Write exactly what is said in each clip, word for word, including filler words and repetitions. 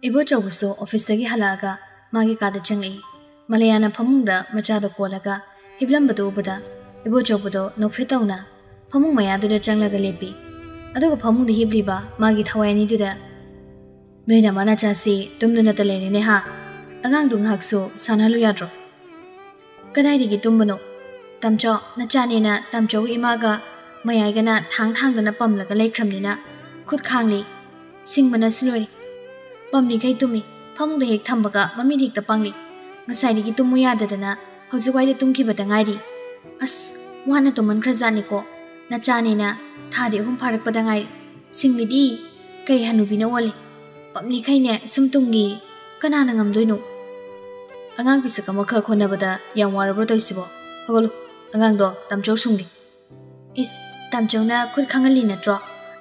ꯏꯕꯣꯆꯧꯕꯁꯨ ꯑꯣꯐꯤꯁꯇꯒꯤ ꯍꯜꯂꯛꯑꯒ ꯃꯥꯒꯤ ꯀꯥꯗ ꯆꯪꯂꯛꯏ꯫ ꯃꯂꯌꯥꯅ ꯐꯃꯨꯡꯗ ꯃꯆꯥꯗꯣ ꯀꯣꯜꯂꯒ ꯍꯤꯞꯂꯝꯕꯗꯨ ꯎꯕꯗ ꯏꯕꯣꯆꯧꯕꯗꯣ ꯅꯣꯛꯐꯦꯠ ꯇꯧꯅ ꯐꯃꯨꯡ ꯃꯌꯥꯗꯨꯗ ꯆꯪꯂꯒ ꯂꯦꯞꯄꯤ꯫ ꯑꯗꯨꯒ ꯐꯃꯨꯡꯗ ꯍꯤꯞꯂꯤꯕ ꯃꯥꯒꯤ ꯊꯋꯥꯏ ꯑꯅꯤꯗꯨꯗ, "ꯅꯣꯏ ꯅꯃꯥ ꯅꯆꯥꯁꯤ ꯇꯨꯝꯗꯅꯇ ꯂꯩꯔꯦꯅꯦ ꯍꯥ? ꯑꯉꯥꯡꯗꯨ ꯉꯥꯏꯍꯥꯛꯁꯨ ꯁꯥꯟꯅꯍꯜꯂꯨ ꯌꯥꯗ꯭ꯔꯣ?" "ꯀꯗꯥꯏꯗꯒꯤ ꯇꯨꯝꯕꯅꯣ? ꯇꯥꯝꯆꯧ, ꯅꯆꯥꯅꯦꯅ ꯇꯥꯝꯆꯧꯒꯤ ꯏꯃꯥꯒ ꯃꯌꯥꯏꯒꯅ ꯊꯥꯡ ꯊꯥꯡꯗꯅ ꯄꯝꯂꯒ ꯂꯩꯈ꯭ꯔꯕꯅꯤꯅ ꯈꯨꯠ ꯈꯥꯡꯂꯤ꯫ ꯁꯤꯡꯕꯅꯁꯨ ꯂꯣꯏꯔꯦ꯫ ꯄꯝꯂꯤꯈꯩ ꯇꯨꯝꯃꯤ꯫ ꯐꯃꯨꯡꯗ ꯍꯦꯛ ꯊꯝꯕꯒ ꯃꯃꯤꯠ ꯍꯦꯛꯇ ꯄꯥꯡꯂꯤ꯫ ꯉꯁꯥꯏꯗꯒꯤ ꯇꯨꯝꯃꯨ ꯌꯥꯗꯗꯅ ꯍꯧꯖꯤꯛꯋꯥꯏꯗ ꯇꯨꯝꯈꯤꯕꯗ ꯉꯥꯏꯔꯤ꯫ ꯑꯁ, ꯋꯥꯅ ꯇꯨꯝꯃꯟꯈ꯭ꯔꯖꯥꯠꯅꯤꯀꯣ꯫ ꯅꯆꯥꯅꯦꯅ ꯊꯥꯗꯤ ꯑꯍꯨꯝ ꯐꯥꯔꯛꯄꯗ ꯉꯥꯏꯔꯤ꯫ ꯁꯤꯡꯂꯤꯗꯤ ꯀꯩ ꯍꯅꯨꯕꯤꯅ ꯑꯣꯜꯂꯤ꯫ ꯄꯝꯂꯤꯈꯩꯅꯦ ꯁꯨꯝ ꯇꯨꯝꯒꯤ꯫ ꯀꯅꯥꯅ ꯉꯝꯗꯣꯏꯅꯣ? ꯑꯉꯥꯡ ꯄꯤꯁꯛ ꯑꯃꯈꯛ ꯍꯣꯠꯅꯕꯗ ꯌꯥꯝ ꯋꯥꯔꯕ꯭ꯔꯣ ꯇꯧꯔꯤꯁꯤꯕꯣ? ꯍꯧꯒꯠꯂꯨ, ꯑꯉꯥꯡꯗꯣ ꯇꯥꯝꯆꯧ ꯁꯨꯝꯒꯦ꯫" "ꯏꯁ, ꯇꯥꯝꯆꯧꯅ ꯈꯨꯠ ꯈꯪꯍꯜꯂꯤ ꯅꯠꯇ꯭ꯔꯣ?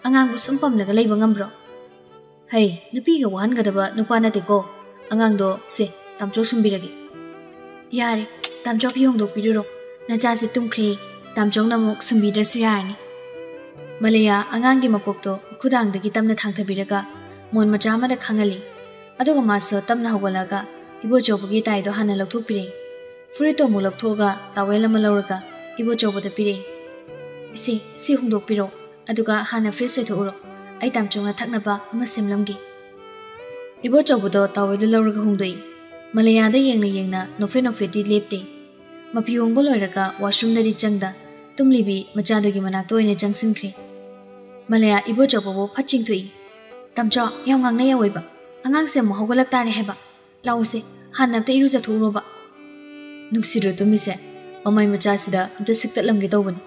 ꯑꯉꯥꯡꯕꯨ ꯁꯨꯝ ꯄꯝꯂꯒ ꯂꯩꯕ ꯉꯝꯕ꯭ꯔꯣ?" "ꯍꯩ, ꯅꯨꯄꯤꯒ ꯋꯥꯍꯟꯒꯗꯕ ꯅꯨꯄꯥ ꯅꯠꯇꯦꯀꯣ꯫ ꯑꯉꯥꯡꯗꯣ ꯁꯦ, ꯇꯥꯝꯆꯧ ꯁꯨꯝꯕꯤꯔꯒꯦ꯫" "ꯌꯥꯔꯦ, ꯇꯥꯝꯆꯧ ꯐꯤ ꯍꯣꯡꯗꯣꯛꯄꯤꯔꯨꯔꯣ꯫ ꯅꯆꯥꯁꯦ ꯇꯨꯝꯈ꯭ꯔꯦ, ꯇꯥꯝꯆꯧꯅ ꯑꯃꯨꯛ ꯁꯨꯝꯕꯤꯗ꯭ꯔꯁꯨ ꯌꯥꯔꯅꯤ꯫" ꯃꯂꯌꯥ ꯑꯉꯥꯡꯒꯤ ꯃꯀꯣꯛꯇꯣ ꯈꯨꯗꯥꯡꯗꯒꯤ ꯇꯞꯅ ꯊꯥꯡꯊꯕꯤꯔꯒ ꯃꯣꯟ ꯃꯆꯥ ꯑꯃꯗ ꯈꯥꯡꯍꯜꯂꯤ꯫ ꯑꯗꯨꯒ ꯃꯥꯁꯨ ꯇꯞꯅ ꯍꯧꯒꯠꯂꯒ ꯏꯕꯣꯆꯧꯕꯒꯤ ꯇꯥꯏꯗꯣ ꯍꯥꯟꯅ ꯂꯧꯊꯣꯛꯄꯤꯔꯦ꯫ ꯐꯨꯔꯤꯠꯇꯣ ꯑꯃꯨꯛ ꯂꯧꯊꯣꯛꯑꯒ ꯇꯥꯋꯦꯜ ꯑꯃ ꯂꯧꯔꯒ ꯏꯕꯣꯆꯧꯕꯗ ꯄꯤꯔꯛꯏ꯫ "ꯏꯆꯦ, ꯁꯤ ꯍꯣꯡꯗꯣꯛꯄꯤꯔꯣ, ꯑꯗꯨꯒ ꯍꯥꯟꯅ ꯐ꯭ꯔꯦꯁ ꯑꯣꯏꯊꯣꯛꯎꯔꯣ꯫ ꯑꯩ ꯇꯥꯝꯆꯧꯅ ꯊꯛꯅꯕ ꯑꯃ ꯁꯦꯝꯂꯝꯒꯦ꯫" ꯏꯕꯣꯆꯧꯕꯗꯣ ꯇꯥꯋꯦꯜꯗꯨ ꯂꯧꯔꯒ ꯍꯣꯡꯗꯣꯛꯏ꯫ ꯃꯂꯌꯥꯗ ꯌꯦꯡꯅ ꯌꯦꯡꯅ ꯅꯣꯛꯐꯦꯠ ꯅꯣꯛꯐꯦꯠꯇꯤ ꯂꯦꯞꯇꯦ꯫ ꯃꯐꯤ ꯍꯣꯡꯕ ꯂꯣꯏꯔꯒ ꯋꯥꯁꯔꯨꯝꯗꯗꯤ ꯆꯪꯗ, ꯇꯨꯝꯂꯤꯕꯤ ꯃꯆꯥꯗꯨꯒꯤ ꯃꯅꯥꯛꯇ ꯑꯣꯏꯅ ꯆꯪꯁꯤꯟꯈ꯭ꯔꯦ꯫ ꯃꯂꯌꯥ ꯏꯕꯣꯆꯧꯕꯕꯨ ꯐꯠ ꯆꯤꯡꯊꯣꯛꯏ꯫ "ꯇꯥꯝꯆꯧ, ꯌꯥꯝ ꯉꯥꯡꯅ ꯌꯥꯎꯋꯦꯕ꯫ ꯑꯉꯥꯡꯁꯦ ꯑꯃꯨꯛ ꯍꯧꯒꯠꯂꯛ ꯇꯥꯔꯦ ꯍꯥꯏꯕ꯫ ꯂꯥꯛꯑꯣꯁꯦ, ꯍꯥꯟꯅ ꯑꯝꯇ ꯏꯔꯨꯖꯊꯣꯛꯎꯔꯣꯕ꯫" "ꯅꯨꯡꯁꯤꯗ꯭ꯔꯣ ꯇꯨꯝꯃꯤꯁꯦ? ꯃꯃꯥꯏ ꯃꯆꯥꯁꯤꯗ ꯑꯝꯇ ꯁꯤꯛꯇꯠꯂꯝꯒꯦ ꯇꯧꯕꯅꯤ꯫"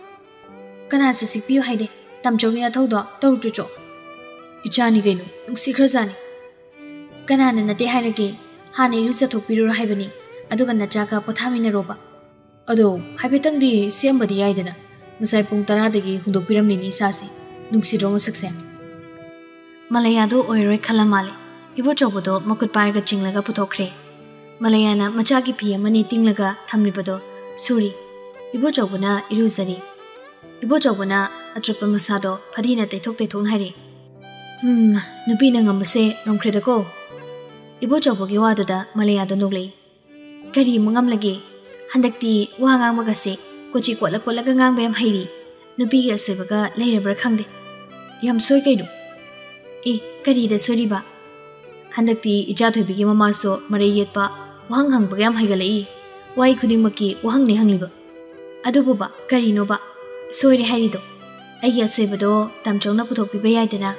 "ꯀꯅꯥꯁꯨ ꯁꯤꯛꯄꯤꯌꯨ ꯍꯥꯏꯗꯦ, ꯇꯥꯝꯆꯧꯒꯤ ꯅꯊꯧꯗꯣ ꯇꯧꯔꯨ ꯆꯣꯆꯣ꯫" "ꯏꯆꯥꯅꯤ ꯀꯩꯅꯣ, ꯅꯨꯡꯁꯤꯈ꯭ꯔꯖꯥꯠꯅꯤ꯫" "ꯀꯅꯥꯅ ꯅꯠꯇꯦ ꯍꯥꯏꯔꯒꯦ? ꯍꯥꯟꯅ ꯏꯔꯨꯖꯊꯣꯛꯄꯤꯔꯨꯔꯣ ꯍꯥꯏꯕꯅꯤ, ꯑꯗꯨꯒ ꯅꯆꯥꯒ ꯄꯣꯊꯥꯃꯤꯟꯅꯔꯣꯕ꯫" "ꯑꯗꯣ ꯍꯥꯏꯐꯦꯠꯇꯪꯗꯤ ꯁꯦꯝꯕꯗꯤ ꯌꯥꯏꯗꯅ, ꯉꯁꯥꯏ ꯄꯨꯡ ꯇꯔꯥꯗꯒꯤ ꯍꯨꯟꯗꯣꯛꯄꯤꯔꯝꯂꯤꯅꯤ ꯏꯆꯥꯁꯦ꯫ ꯅꯨꯡꯁꯤꯗ꯭ꯔꯣ ꯃꯁꯛꯁꯦ?" ꯃꯂꯌꯥꯗꯣ ꯑꯣꯏꯔꯣꯏ ꯈꯜꯂ ꯃꯥꯜꯂꯦ꯫ ꯏꯕꯣꯆꯧꯕꯗꯣ ꯃꯈꯨꯠ ꯄꯥꯏꯔꯒ ꯆꯤꯡꯂꯒ ꯄꯨꯊꯣꯛꯈ꯭ꯔꯦ꯫ ꯃꯂꯌꯥꯅ ꯃꯆꯥꯒꯤ ꯐꯤ ꯑꯃꯅꯤ ꯇꯤꯡꯂꯒ ꯊꯝꯂꯤꯕꯗꯣ ꯁꯨꯔꯤ꯫ ꯏꯕꯣꯆꯧꯕꯅ ꯏꯔꯨꯖꯔꯤ꯫ ꯏꯕꯣꯆꯧꯕꯅ ꯑꯆꯣꯠꯄ ꯃꯁꯥꯗꯣ ꯐꯗꯤꯅ ꯇꯩꯊꯣꯛ ꯇꯩꯊꯣꯛꯅ ꯍꯥꯏꯔꯛꯏ꯫ "ꯍꯝ, ꯅꯨꯄꯤꯅ ꯉꯝꯕꯁꯦ ꯉꯝꯈ꯭ꯔꯦꯗꯀꯣ꯫ ꯏꯕꯣꯆꯧꯕꯒꯤ ꯋꯥꯗꯨꯗ ꯃꯂꯩꯌꯥꯗꯣ ꯅꯣꯛꯂꯛꯏ꯫ "ꯀꯔꯤ ꯑꯃꯨꯛ ꯉꯝꯂꯒꯦ? ꯍꯟꯗꯛꯇꯤ ꯋꯥ ꯉꯥꯡꯕꯒꯁꯦ ꯀꯣꯆꯤ ꯀꯣꯠꯂ ꯀꯣꯠꯂꯒ ꯉꯥꯡꯕ ꯌꯥꯝ ꯍꯩꯔꯤ꯫ ꯅꯨꯄꯤꯒꯤ ꯑꯁꯣꯏꯕꯒ ꯂꯩꯔꯕ꯭ꯔꯥ ꯈꯪꯗꯦ꯫ ꯌꯥꯝ ꯁꯣꯏ ꯀꯩꯅꯣ?" "ꯑꯦ, ꯀꯔꯤꯗ ꯁꯣꯏꯔꯤꯕ? ꯍꯟꯗꯛꯇꯤ ꯏꯆꯥ ꯊꯣꯏꯕꯤꯒꯤ ꯃꯃꯥꯁꯨ ꯃꯔꯩ ꯌꯦꯠꯄ, ꯋꯥꯍꯪ ꯍꯪꯕꯒ ꯌꯥꯝ ꯍꯩꯒꯠꯂꯛꯏ꯫ ꯋꯥꯍꯩ ꯈꯨꯗꯤꯡꯃꯛꯀꯤ ꯋꯥꯍꯪꯅꯦ ꯍꯪꯂꯤꯕ꯫ ꯑꯗꯨꯕꯨꯕ, ꯀꯔꯤꯅꯣꯕ ꯁꯣꯏꯔꯦ ꯍꯥꯏꯔꯤꯗꯣ? ꯑꯩꯒꯤ ꯑꯁꯣꯏꯕꯗꯣ ꯇꯥꯝꯆꯧꯅ ꯄꯨꯊꯣꯛꯄꯤꯕ ꯌꯥꯏꯗꯅ꯫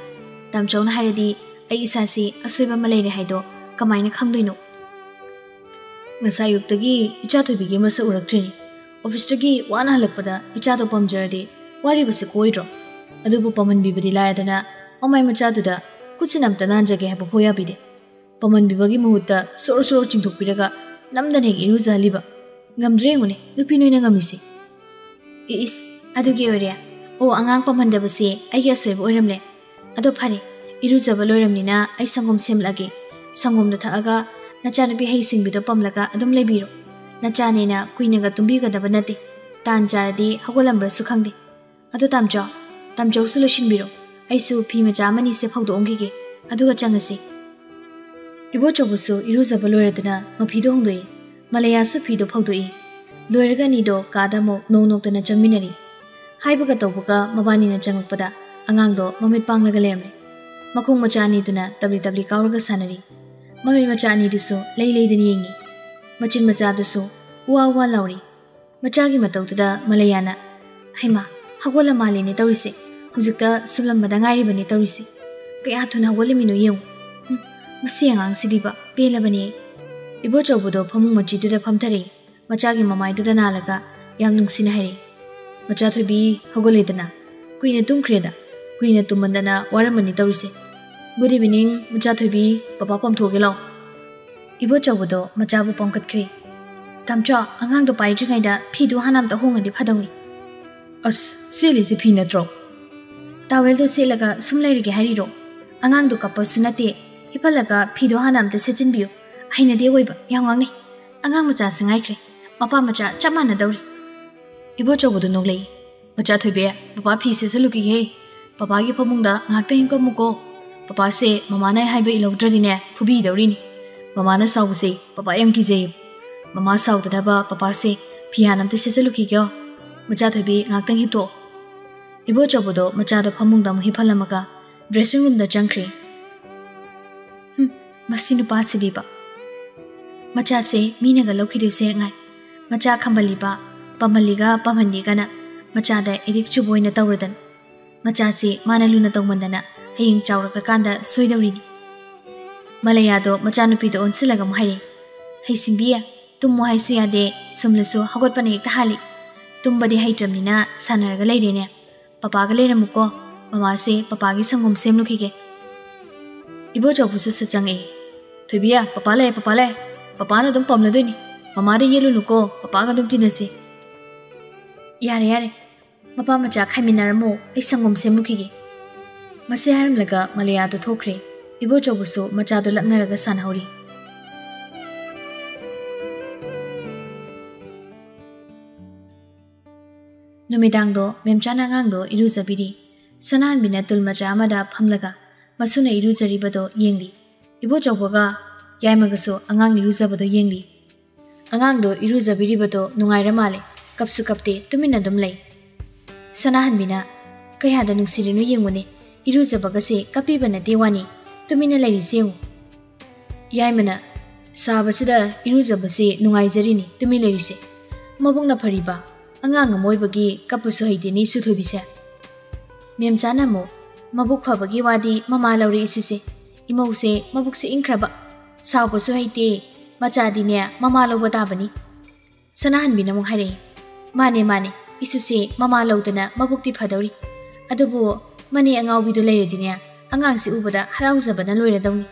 ꯇꯥꯝꯆꯧꯅ ꯍꯥꯏꯔꯗꯤ ꯑꯩ ꯏꯁꯥꯁꯤ ꯑꯁꯣꯏꯕ ꯑꯃ ꯂꯩꯔꯦ ꯍꯥꯏꯗꯣ ꯀꯃꯥꯏꯅ ꯈꯪꯗꯣꯏꯅꯣ?" "ꯉꯁꯥꯏ ꯑꯌꯨꯛꯇꯒꯤ ꯏꯆꯥ ꯊꯣꯏꯕꯤꯒꯤ ꯃꯁꯛ ꯎꯔꯛꯇ꯭ꯔꯤꯅꯤ꯫ ꯑꯣꯐꯤꯁꯇꯒꯤ ꯋꯥꯅ ꯍꯜꯂꯛꯄꯗ ꯏꯆꯥꯗꯣ ꯄꯝꯖꯔꯗꯤ ꯋꯥꯔꯤꯕꯁꯦ ꯀꯣꯏꯗ꯭ꯔꯣ? ꯑꯗꯨꯕꯨ ꯄꯝꯍꯟꯕꯤꯕꯗꯤ ꯂꯥꯏꯔꯗꯅ ꯃꯃꯥꯏ ꯃꯆꯥꯗꯨꯗ ꯈꯨꯠꯁꯤꯅ ꯑꯝꯇ ꯅꯥꯟꯖꯒꯦ ꯍꯥꯏꯕ ꯐꯥꯎ ꯌꯥꯕꯤꯗꯦ꯫ ꯄꯝꯍꯟꯕꯤꯕꯒꯤ ꯃꯍꯨꯠꯇ ꯁꯣꯔꯣ ꯁꯣꯔꯣ ꯆꯤꯡꯊꯣꯛꯄꯤꯔꯒ ꯅꯝꯗꯅ ꯍꯦꯛ ꯏꯔꯨꯖꯍꯜꯂꯤꯕ꯫ ꯉꯝꯗ꯭ꯔꯦ ꯌꯦꯡꯉꯨꯅꯦ, ꯅꯨꯄꯤ ꯅꯣꯏꯅ ꯉꯝꯃꯤꯁꯦ꯫" "ꯏꯁ, ꯑꯗꯨꯒꯤ ꯑꯣꯏꯔꯦ? ꯑꯣ, ꯑꯉꯥꯡ ꯄꯝꯍꯟꯗꯕꯁꯦ ꯑꯩꯒꯤ ꯑꯁꯣꯏꯕ ꯑꯣꯏꯔꯝꯂꯦ꯫ ꯑꯗꯣ ꯐꯔꯦ, ꯏꯔꯨꯖꯕ ꯂꯣꯏꯔꯝꯅꯤꯅ ꯑꯩ ꯁꯪꯒꯣꯝ ꯁꯦꯝꯂꯛꯑꯒꯦ꯫ ꯁꯪꯒꯣꯝꯗꯣ ꯊꯛꯑꯒ ꯅꯆꯥꯅꯨꯄꯤ ꯍꯩ ꯁꯤꯡꯕꯤꯗꯣ ꯄꯝꯂꯒ ꯑꯗꯨꯝ ꯂꯩꯕꯤꯔꯣ꯫ ꯅꯆꯥꯅꯦꯅ ꯀꯨꯏꯅꯒ ꯇꯨꯝꯕꯤꯒꯗꯕ ꯅꯠꯇꯦ꯫ ꯇꯥꯟ ꯆꯥꯔꯗꯤ ꯍꯧꯒꯠꯂꯝꯕ꯭ꯔꯁꯨ ꯈꯪꯗꯦ꯫ ꯑꯗꯣ ꯇꯥꯝꯆꯧ, ꯇꯥꯝꯆꯧꯁꯨ ꯂꯣꯏꯁꯤꯟꯕꯤꯔꯣ꯫ ꯑꯩꯁꯨ ꯐꯤ ꯃꯆꯥ ꯑꯃꯅꯤꯁꯦ ꯐꯧꯗꯣꯛꯑꯝꯈꯤꯒꯦ, ꯑꯗꯨꯒ ꯆꯪꯉꯁꯤ꯫" ꯏꯕꯣꯆꯧꯕꯁꯨ ꯏꯔꯨꯖꯕ ꯂꯣꯏꯔꯗꯨꯅ ꯃꯐꯤꯗꯣ ꯍꯣꯡꯗꯣꯛꯏ꯫ ꯃꯂꯩꯌꯥꯁꯨ ꯐꯤꯗꯣ ꯐꯧꯗꯣꯛꯏ꯫ ꯂꯣꯏꯔꯒ ꯑꯅꯤꯗꯣ ꯀꯥꯗ ꯑꯃꯨꯛ ꯅꯣꯡ ꯅꯣꯛꯇꯅ ꯆꯪꯃꯤꯟꯅꯔꯤ꯫ ꯍꯥꯏꯕꯒ ꯇꯧꯕꯒ ꯃꯕꯥꯅꯤꯅ ꯆꯪꯉꯛꯄꯗ ꯑꯉꯥꯡꯗꯣ ꯃꯃꯤꯠ ꯄꯥꯡꯂꯒ ꯂꯩꯔꯝꯃꯤ꯫ ꯃꯈꯣꯡ ꯃꯆꯥ ꯑꯅꯤꯗꯨꯅ ꯇꯞꯂꯤ ꯇꯞꯂꯤ ꯀꯥꯎꯔꯒ ꯁꯥꯟꯅꯔꯤ꯫ ꯃꯃꯤꯠ ꯃꯆꯥ ꯑꯅꯤꯗꯨꯁꯨ ꯂꯩ ꯂꯩꯗꯅ ꯌꯦꯡꯉꯤ꯫ ꯃꯆꯤꯟ ꯃꯆꯥꯗꯨꯁꯨ ꯎꯋꯥ ꯎꯋꯥ ꯂꯥꯎꯔꯤ꯫ ꯃꯆꯥꯒꯤ ꯃꯇꯧꯗꯨꯗ ꯃꯂꯩꯌꯥꯅ, "ꯍꯩꯃꯥ, ꯍꯧꯒꯠꯂ ꯃꯥꯜꯂꯦꯅꯦ ꯇꯧꯔꯤꯁꯦ꯫ ꯍꯧꯖꯤꯛꯇ ꯁꯨꯝꯂꯝꯕꯗ ꯉꯥꯏꯔꯤꯕꯅꯦ ꯇꯧꯔꯤꯁꯦ꯫ ꯀꯌꯥ ꯊꯨꯅ ꯍꯧꯒꯠꯂꯝꯃꯤꯅꯣ ꯌꯦꯡꯉꯨ꯫ ꯍꯨꯝ, ꯃꯁꯤ ꯑꯉꯥꯡꯁꯤꯗꯤꯕ ꯄꯦꯜꯂꯕꯅꯦ꯫" ꯏꯕꯣꯆꯧꯕꯗꯣ ꯐꯃꯨꯡ ꯃꯆꯤꯗꯨꯗ ꯐꯝꯊꯔꯛꯏ꯫ ꯃꯆꯥꯒꯤ ꯃꯃꯥꯏꯗꯨꯗ ꯅꯥꯜꯂꯒ ꯌꯥꯝ ꯅꯨꯡꯁꯤꯅ ꯍꯥꯏꯔꯛꯏ, "ꯃꯆꯥ ꯊꯣꯏꯕꯤ, ꯍꯧꯒꯠꯂꯦꯗꯅ꯫ ꯀꯨꯏꯅ ꯇꯨꯝꯈ꯭ꯔꯦꯗ꯫ ꯀꯨꯏꯅ ꯇꯨꯝꯃꯟꯗꯅ ꯋꯥꯔꯝꯃꯅꯤ ꯇꯧꯔꯤꯁꯦ꯫ Good evening, ꯃꯆꯥ ꯊꯣꯏꯕꯤ, ꯄꯄꯥ ꯄꯝꯊꯣꯛꯑꯒꯦ ꯂꯥꯎ꯫" ꯏꯕꯣꯆꯧꯕꯗꯣ ꯃꯆꯥꯕꯨ ꯄꯝꯈꯠꯈ꯭ꯔꯦ꯫ "ꯇꯥꯝꯆꯧ, ꯑꯉꯥꯡꯗꯣ ꯄꯥꯏꯗ꯭ꯔꯤꯉꯩꯗ ꯐꯤꯗꯨ ꯍꯥꯟꯅ ꯑꯝꯇ ꯍꯣꯡꯉꯗꯤ ꯐꯗꯧꯅꯤ꯫" "ꯑꯁ, ꯁꯦꯠꯂꯤꯁꯦ ꯐꯤ ꯅꯠꯇ꯭ꯔꯣ?" "ꯇꯥꯋꯦꯜꯗꯣ ꯁꯦꯠꯂꯒ ꯁꯨꯝ ꯂꯩꯔꯒꯦ ꯍꯥꯏꯔꯤꯔꯣ? ꯑꯉꯥꯡꯗꯣ ꯀꯞꯄꯁꯨ ꯅꯠꯇꯦ, ꯍꯤꯞꯍꯜꯂꯒ ꯐꯤꯗꯣ ꯍꯥꯟꯅ ꯑꯝꯇ ꯁꯦꯠꯆꯤꯟꯕꯤꯌꯨ꯫ ꯍꯩꯅꯗꯦ ꯑꯣꯏꯕ, ꯌꯥꯝ ꯉꯥꯡꯅꯩ꯫ ꯑꯉꯥꯡ ꯃꯆꯥꯁꯦ ꯉꯥꯏꯈ꯭ꯔꯦ, ꯃꯄꯥ ꯃꯆꯥ ꯆꯞ ꯃꯥꯟꯅꯗꯧꯔꯤ꯫" ꯏꯕꯣꯆꯧꯕꯗꯣ ꯅꯣꯛꯂꯛꯏ꯫ "ꯃꯆꯥ ꯊꯣꯏꯕꯤ, ꯄꯄꯥ ꯐꯤ ꯁꯦꯠꯆꯜꯂꯨꯈꯤꯒꯦ꯫ ꯄꯄꯥꯒꯤ ꯐꯃꯨꯡꯗ ꯉꯥꯏꯍꯥꯛꯇꯪ ꯍꯤꯞꯄꯝꯃꯨꯀꯣ꯫ ꯄꯄꯥꯁꯦ ꯃꯃꯥꯅ ꯑꯩ ꯍꯥꯏꯕ ꯏꯜꯍꯧꯗ꯭ꯔꯗꯤꯅꯦ, ꯐꯨꯕꯤꯗꯧꯔꯤꯅꯤ꯫" ꯃꯃꯥꯅ ꯁꯥꯎꯕꯁꯦ ꯄꯄꯥ ꯌꯥꯝ ꯀꯤꯖꯩꯌꯦ꯫ ꯃꯃꯥ ꯁꯥꯎꯗꯅꯕ ꯄꯄꯥꯁꯦ ꯐꯤꯌꯥꯟ ꯑꯝꯇ ꯁꯦꯠꯆꯜꯂꯨꯈꯤꯒꯦ꯫ ꯃꯆꯥ ꯊꯣꯏꯕꯤ, ꯉꯥꯛꯇꯪ ꯍꯤꯞꯇꯣꯛꯑꯣ꯫ ꯏꯕꯣꯆꯧꯕꯗꯣ ꯃꯆꯥꯗꯣ ꯐꯃꯨꯡꯗ ꯑꯃꯨꯛ ꯍꯤꯞꯍꯜꯂꯝꯃꯒ dressing roomꯗ ꯆꯪꯈ꯭ꯔꯦ꯫ "ꯍꯨꯝ, ꯃꯁꯤ ꯅꯨꯄꯥꯁꯤꯗꯤꯕ꯫ ꯃꯆꯥꯁꯦ ꯃꯤꯅꯒ ꯂꯧꯈꯤꯗꯣꯏꯁꯦ ꯉꯥꯏ꯫ ꯃꯆꯥ ꯈꯝꯕꯜꯂꯤꯕ, ꯄꯝꯍꯜꯂꯤꯒ ꯄꯝꯍꯟꯗꯦꯒꯅ ꯃꯆꯥꯗ addict ꯆꯨꯕ ꯑꯣꯏꯅ ꯇꯧꯔꯗꯅ꯫ ꯃꯆꯥꯁꯦ ꯃꯥꯅ ꯂꯨꯅ ꯇꯧꯃꯟꯗꯅ ꯍꯌꯦꯡ ꯆꯥꯎꯔꯛꯂꯀꯥꯟꯗ ꯁꯣꯏꯗꯧꯔꯤꯅꯤ꯫" ꯃꯂꯩꯌꯥꯗꯣ ꯃꯆꯥꯅꯨꯄꯤꯗ ꯑꯣꯟꯁꯤꯜꯂꯒ ꯑꯃꯨꯛ ꯍꯥꯏꯔꯛꯏ, "ꯍꯩꯁꯤꯡꯕꯤ, ꯇꯨꯝꯃꯣ ꯍꯥꯏꯁꯨ ꯌꯥꯗꯦ, ꯁꯨꯝꯂꯁꯨ ꯍꯧꯒꯠꯄꯅ ꯍꯦꯛꯇ ꯍꯥꯜꯂꯤ꯫ ꯇꯨꯝꯕꯗꯤ ꯍꯩꯇ꯭ꯔꯕꯅꯤꯅ ꯁꯥꯟꯅꯔꯒ ꯂꯩꯔꯦꯅꯦ꯫ ꯄꯄꯥꯒ ꯂꯩꯔꯝꯃꯨꯀꯣ, ꯃꯃꯥꯁꯦ ꯄꯄꯥꯒꯤ ꯁꯪꯒꯣꯝ ꯁꯦꯝꯂꯨꯈꯤꯒꯦ꯫" ꯏꯕꯣꯆꯧꯕꯁꯨ ꯁꯠ ꯆꯪꯉꯛꯏ꯫ "ꯊꯣꯏꯕꯤ, ꯄꯄꯥ ꯂꯩ, ꯄꯄꯥ ꯂꯩ꯫ ꯄꯄꯥꯅ ꯑꯗꯨꯝ ꯄꯝꯂꯗꯣꯏꯅꯤ꯫ ꯃꯃꯥꯗ ꯌꯦꯠꯂꯨꯅꯨꯀꯣ, ꯄꯄꯥꯒ ꯑꯗꯨꯝ ꯇꯤꯟꯅꯁꯤ꯫" "ꯌꯥꯔꯦ, ꯌꯥꯔꯦ꯫ ꯃꯄꯥ ꯃꯆꯥ ꯈꯥꯏꯃꯤꯟꯅꯔꯝꯃꯣ, ꯑꯩ ꯁꯪꯒꯣꯝ ꯁꯦꯝꯂꯨꯈꯤꯒꯦ꯫" ꯃꯁꯤ ꯍꯥꯏꯔꯝꯂꯒ ꯃꯂꯩꯌꯥꯗꯣ ꯊꯣꯛꯈ꯭ꯔꯦ꯫ ꯏꯕꯣꯆꯧꯕꯁꯨ ꯃꯆꯥꯗꯣ ꯂꯛꯅꯔꯒ ꯁꯥꯟꯅꯍꯧꯔꯤ꯫ ꯅꯨꯃꯤꯗꯥꯡꯗꯣ ꯃꯦꯝꯆꯥꯅ ꯑꯉꯥꯡꯗꯣ ꯏꯔꯨꯖꯕꯤꯔꯤ꯫ ꯁꯅꯥꯍꯟꯕꯤꯅ ꯇꯨꯜ ꯃꯆꯥ ꯑꯃꯗ ꯐꯝꯂꯒ ꯃꯁꯨꯅ ꯏꯔꯨꯖꯔꯤꯕꯗꯣ ꯌꯦꯡꯂꯤ꯫ ꯏꯕꯣꯆꯧꯕꯒ ꯌꯥꯏꯃꯒꯁꯨ ꯑꯉꯥꯡ ꯏꯔꯨꯖꯕꯗꯣ ꯌꯦꯡꯂꯤ꯫ ꯑꯉꯥꯡꯗꯣ ꯏꯔꯨꯖꯕꯤꯔꯤꯕꯗꯣ ꯅꯨꯡꯉꯥꯏꯔ ꯃꯥꯜꯂꯦ, ꯀꯞꯁꯨ ꯀꯞꯇꯦ, ꯇꯨꯃꯤꯟꯅ ꯑꯗꯨꯝ ꯂꯩ꯫ ꯁꯅꯥꯍꯟꯕꯤꯅ, "ꯀꯌꯥꯗ ꯅꯨꯡꯁꯤꯔꯤꯅꯣ ꯌꯦꯡꯉꯨꯅꯦ, ꯏꯔꯨꯖꯕꯒꯁꯦ ꯀꯞꯄꯤꯕ ꯅꯠꯇꯦ ꯋꯥꯅꯤ, ꯇꯨꯃꯤꯟꯅ ꯂꯩꯔꯤꯁꯦ ꯌꯦꯡꯉꯨ꯫" ꯌꯥꯏꯃꯅ, "ꯁꯥꯕꯁꯤꯗ ꯏꯔꯨꯖꯕꯁꯦ ꯅꯨꯡꯉꯥꯏꯖꯔꯤꯅꯤ ꯇꯨꯃꯤꯟ ꯂꯩꯔꯤꯁꯦ꯫ ꯃꯕꯨꯛꯅ ꯐꯔꯤꯕ, ꯑꯉꯥꯡ ꯑꯃ ꯑꯣꯏꯕꯒꯤ ꯀꯞꯄꯁꯨ ꯍꯩꯇꯦꯅꯦ ꯏꯁꯨ ꯊꯣꯏꯕꯤꯁꯦ꯫" ꯃꯦꯝꯆꯥꯅ ꯑꯃꯨꯛ, "ꯃꯕꯨꯛ ꯐꯕꯒꯤ ꯋꯥꯗꯤ ꯃꯃꯥ ꯂꯧꯔꯦ ꯏꯁꯨꯁꯦ꯫ ꯏꯃꯧꯁꯦ ꯃꯕꯨꯛꯁꯦ ꯏꯪꯈ꯭ꯔꯕ, ꯁꯥꯎꯕꯁꯨ ꯍꯩꯇꯦ, ꯃꯆꯥꯗꯤꯅꯦ ꯃꯃꯥ ꯂꯧꯕ ꯇꯥꯕꯅꯤ꯫" ꯁꯅꯥꯍꯟꯕꯤꯅ ꯑꯃꯨꯛ ꯍꯥꯏꯔꯛꯏ, "ꯃꯥꯅꯦ, ꯃꯥꯅꯦ, ꯏꯁꯨꯁꯦ ꯃꯃꯥ ꯂꯧꯗꯅ ꯃꯕꯨꯛꯇꯤ ꯐꯗꯧꯔꯤ꯫ ꯑꯗꯨꯕꯨ ꯃꯅꯦ ꯑꯉꯥꯎꯕꯤꯗꯨ ꯂꯩꯔꯗꯤꯅꯦ, ꯑꯉꯥꯡꯁꯤ ꯎꯕꯗ ꯍꯔꯥꯎꯖꯕꯅ ꯂꯣꯏꯔꯗꯧꯅꯤ꯫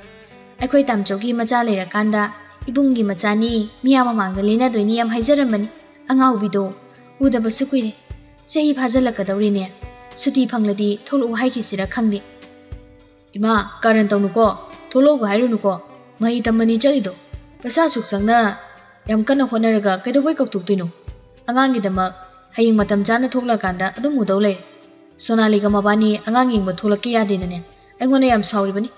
ꯑꯩꯈꯣꯏ ꯇꯥꯝꯆꯧꯒꯤ ꯃꯆꯥ ꯂꯩꯔꯀꯥꯟꯗ ꯏꯕꯨꯡꯒꯤ ꯃꯆꯥꯅꯤ, ꯃꯤꯌꯥꯝ ꯃꯃꯥꯡꯗ ꯂꯦꯟꯅꯗꯣꯏꯅꯤ ꯌꯥꯝ ꯍꯥꯏꯖꯔꯝꯕꯅꯤ꯫ ꯑꯉꯥꯎꯕꯤꯗꯣ ꯎꯗꯕꯁꯨ ꯀꯨꯏꯔꯦ꯫ ꯆꯍꯤ ꯐꯥꯖꯤꯜꯂꯛꯀꯗꯧꯔꯦꯅꯦ꯫ ꯁꯨꯇꯤ ꯐꯪꯂꯗꯤ ꯊꯣꯛꯂꯛꯎ ꯍꯥꯏꯈꯤꯁꯤꯔ ꯈꯪꯗꯦ꯫" "ꯏꯃꯥ, ꯀꯥꯔꯟ ꯇꯧꯅꯨꯀꯣ, ꯊꯣꯛꯂꯛꯎꯒ ꯍꯥꯏꯔꯨꯅꯨꯀꯣ꯫ ꯃꯍꯩ ꯇꯝꯕꯅꯤ ꯆꯠꯂꯤꯗꯣ꯫ ꯄꯩꯁꯥ ꯑꯁꯨꯛ ꯆꯪꯅ ꯌꯥꯝ ꯀꯟꯅ ꯍꯣꯠꯅꯔꯒ ꯀꯩꯗꯧꯕꯩ ꯀꯧꯊꯣꯛꯇꯣꯏꯅꯣ? ꯑꯉꯥꯡꯒꯤꯗꯃꯛ ꯍꯌꯦꯡ ꯃꯇꯝ ꯆꯥꯅ ꯊꯣꯛꯂꯛꯑꯀꯥꯟꯗ ꯑꯗꯨꯝ ꯎꯗꯧ ꯂꯩꯔꯦ꯫ ꯁꯣꯅꯥꯂꯤꯒ ꯃꯕꯥꯅꯤ ꯑꯉꯥꯡ ꯌꯦꯡꯕ ꯊꯣꯛꯂꯛꯀꯦ ꯌꯥꯗꯦꯅꯅꯦ, ꯑꯩꯉꯣꯟꯗ ꯌꯥꯝ ꯁꯥꯎꯔꯤꯕꯅꯤ꯫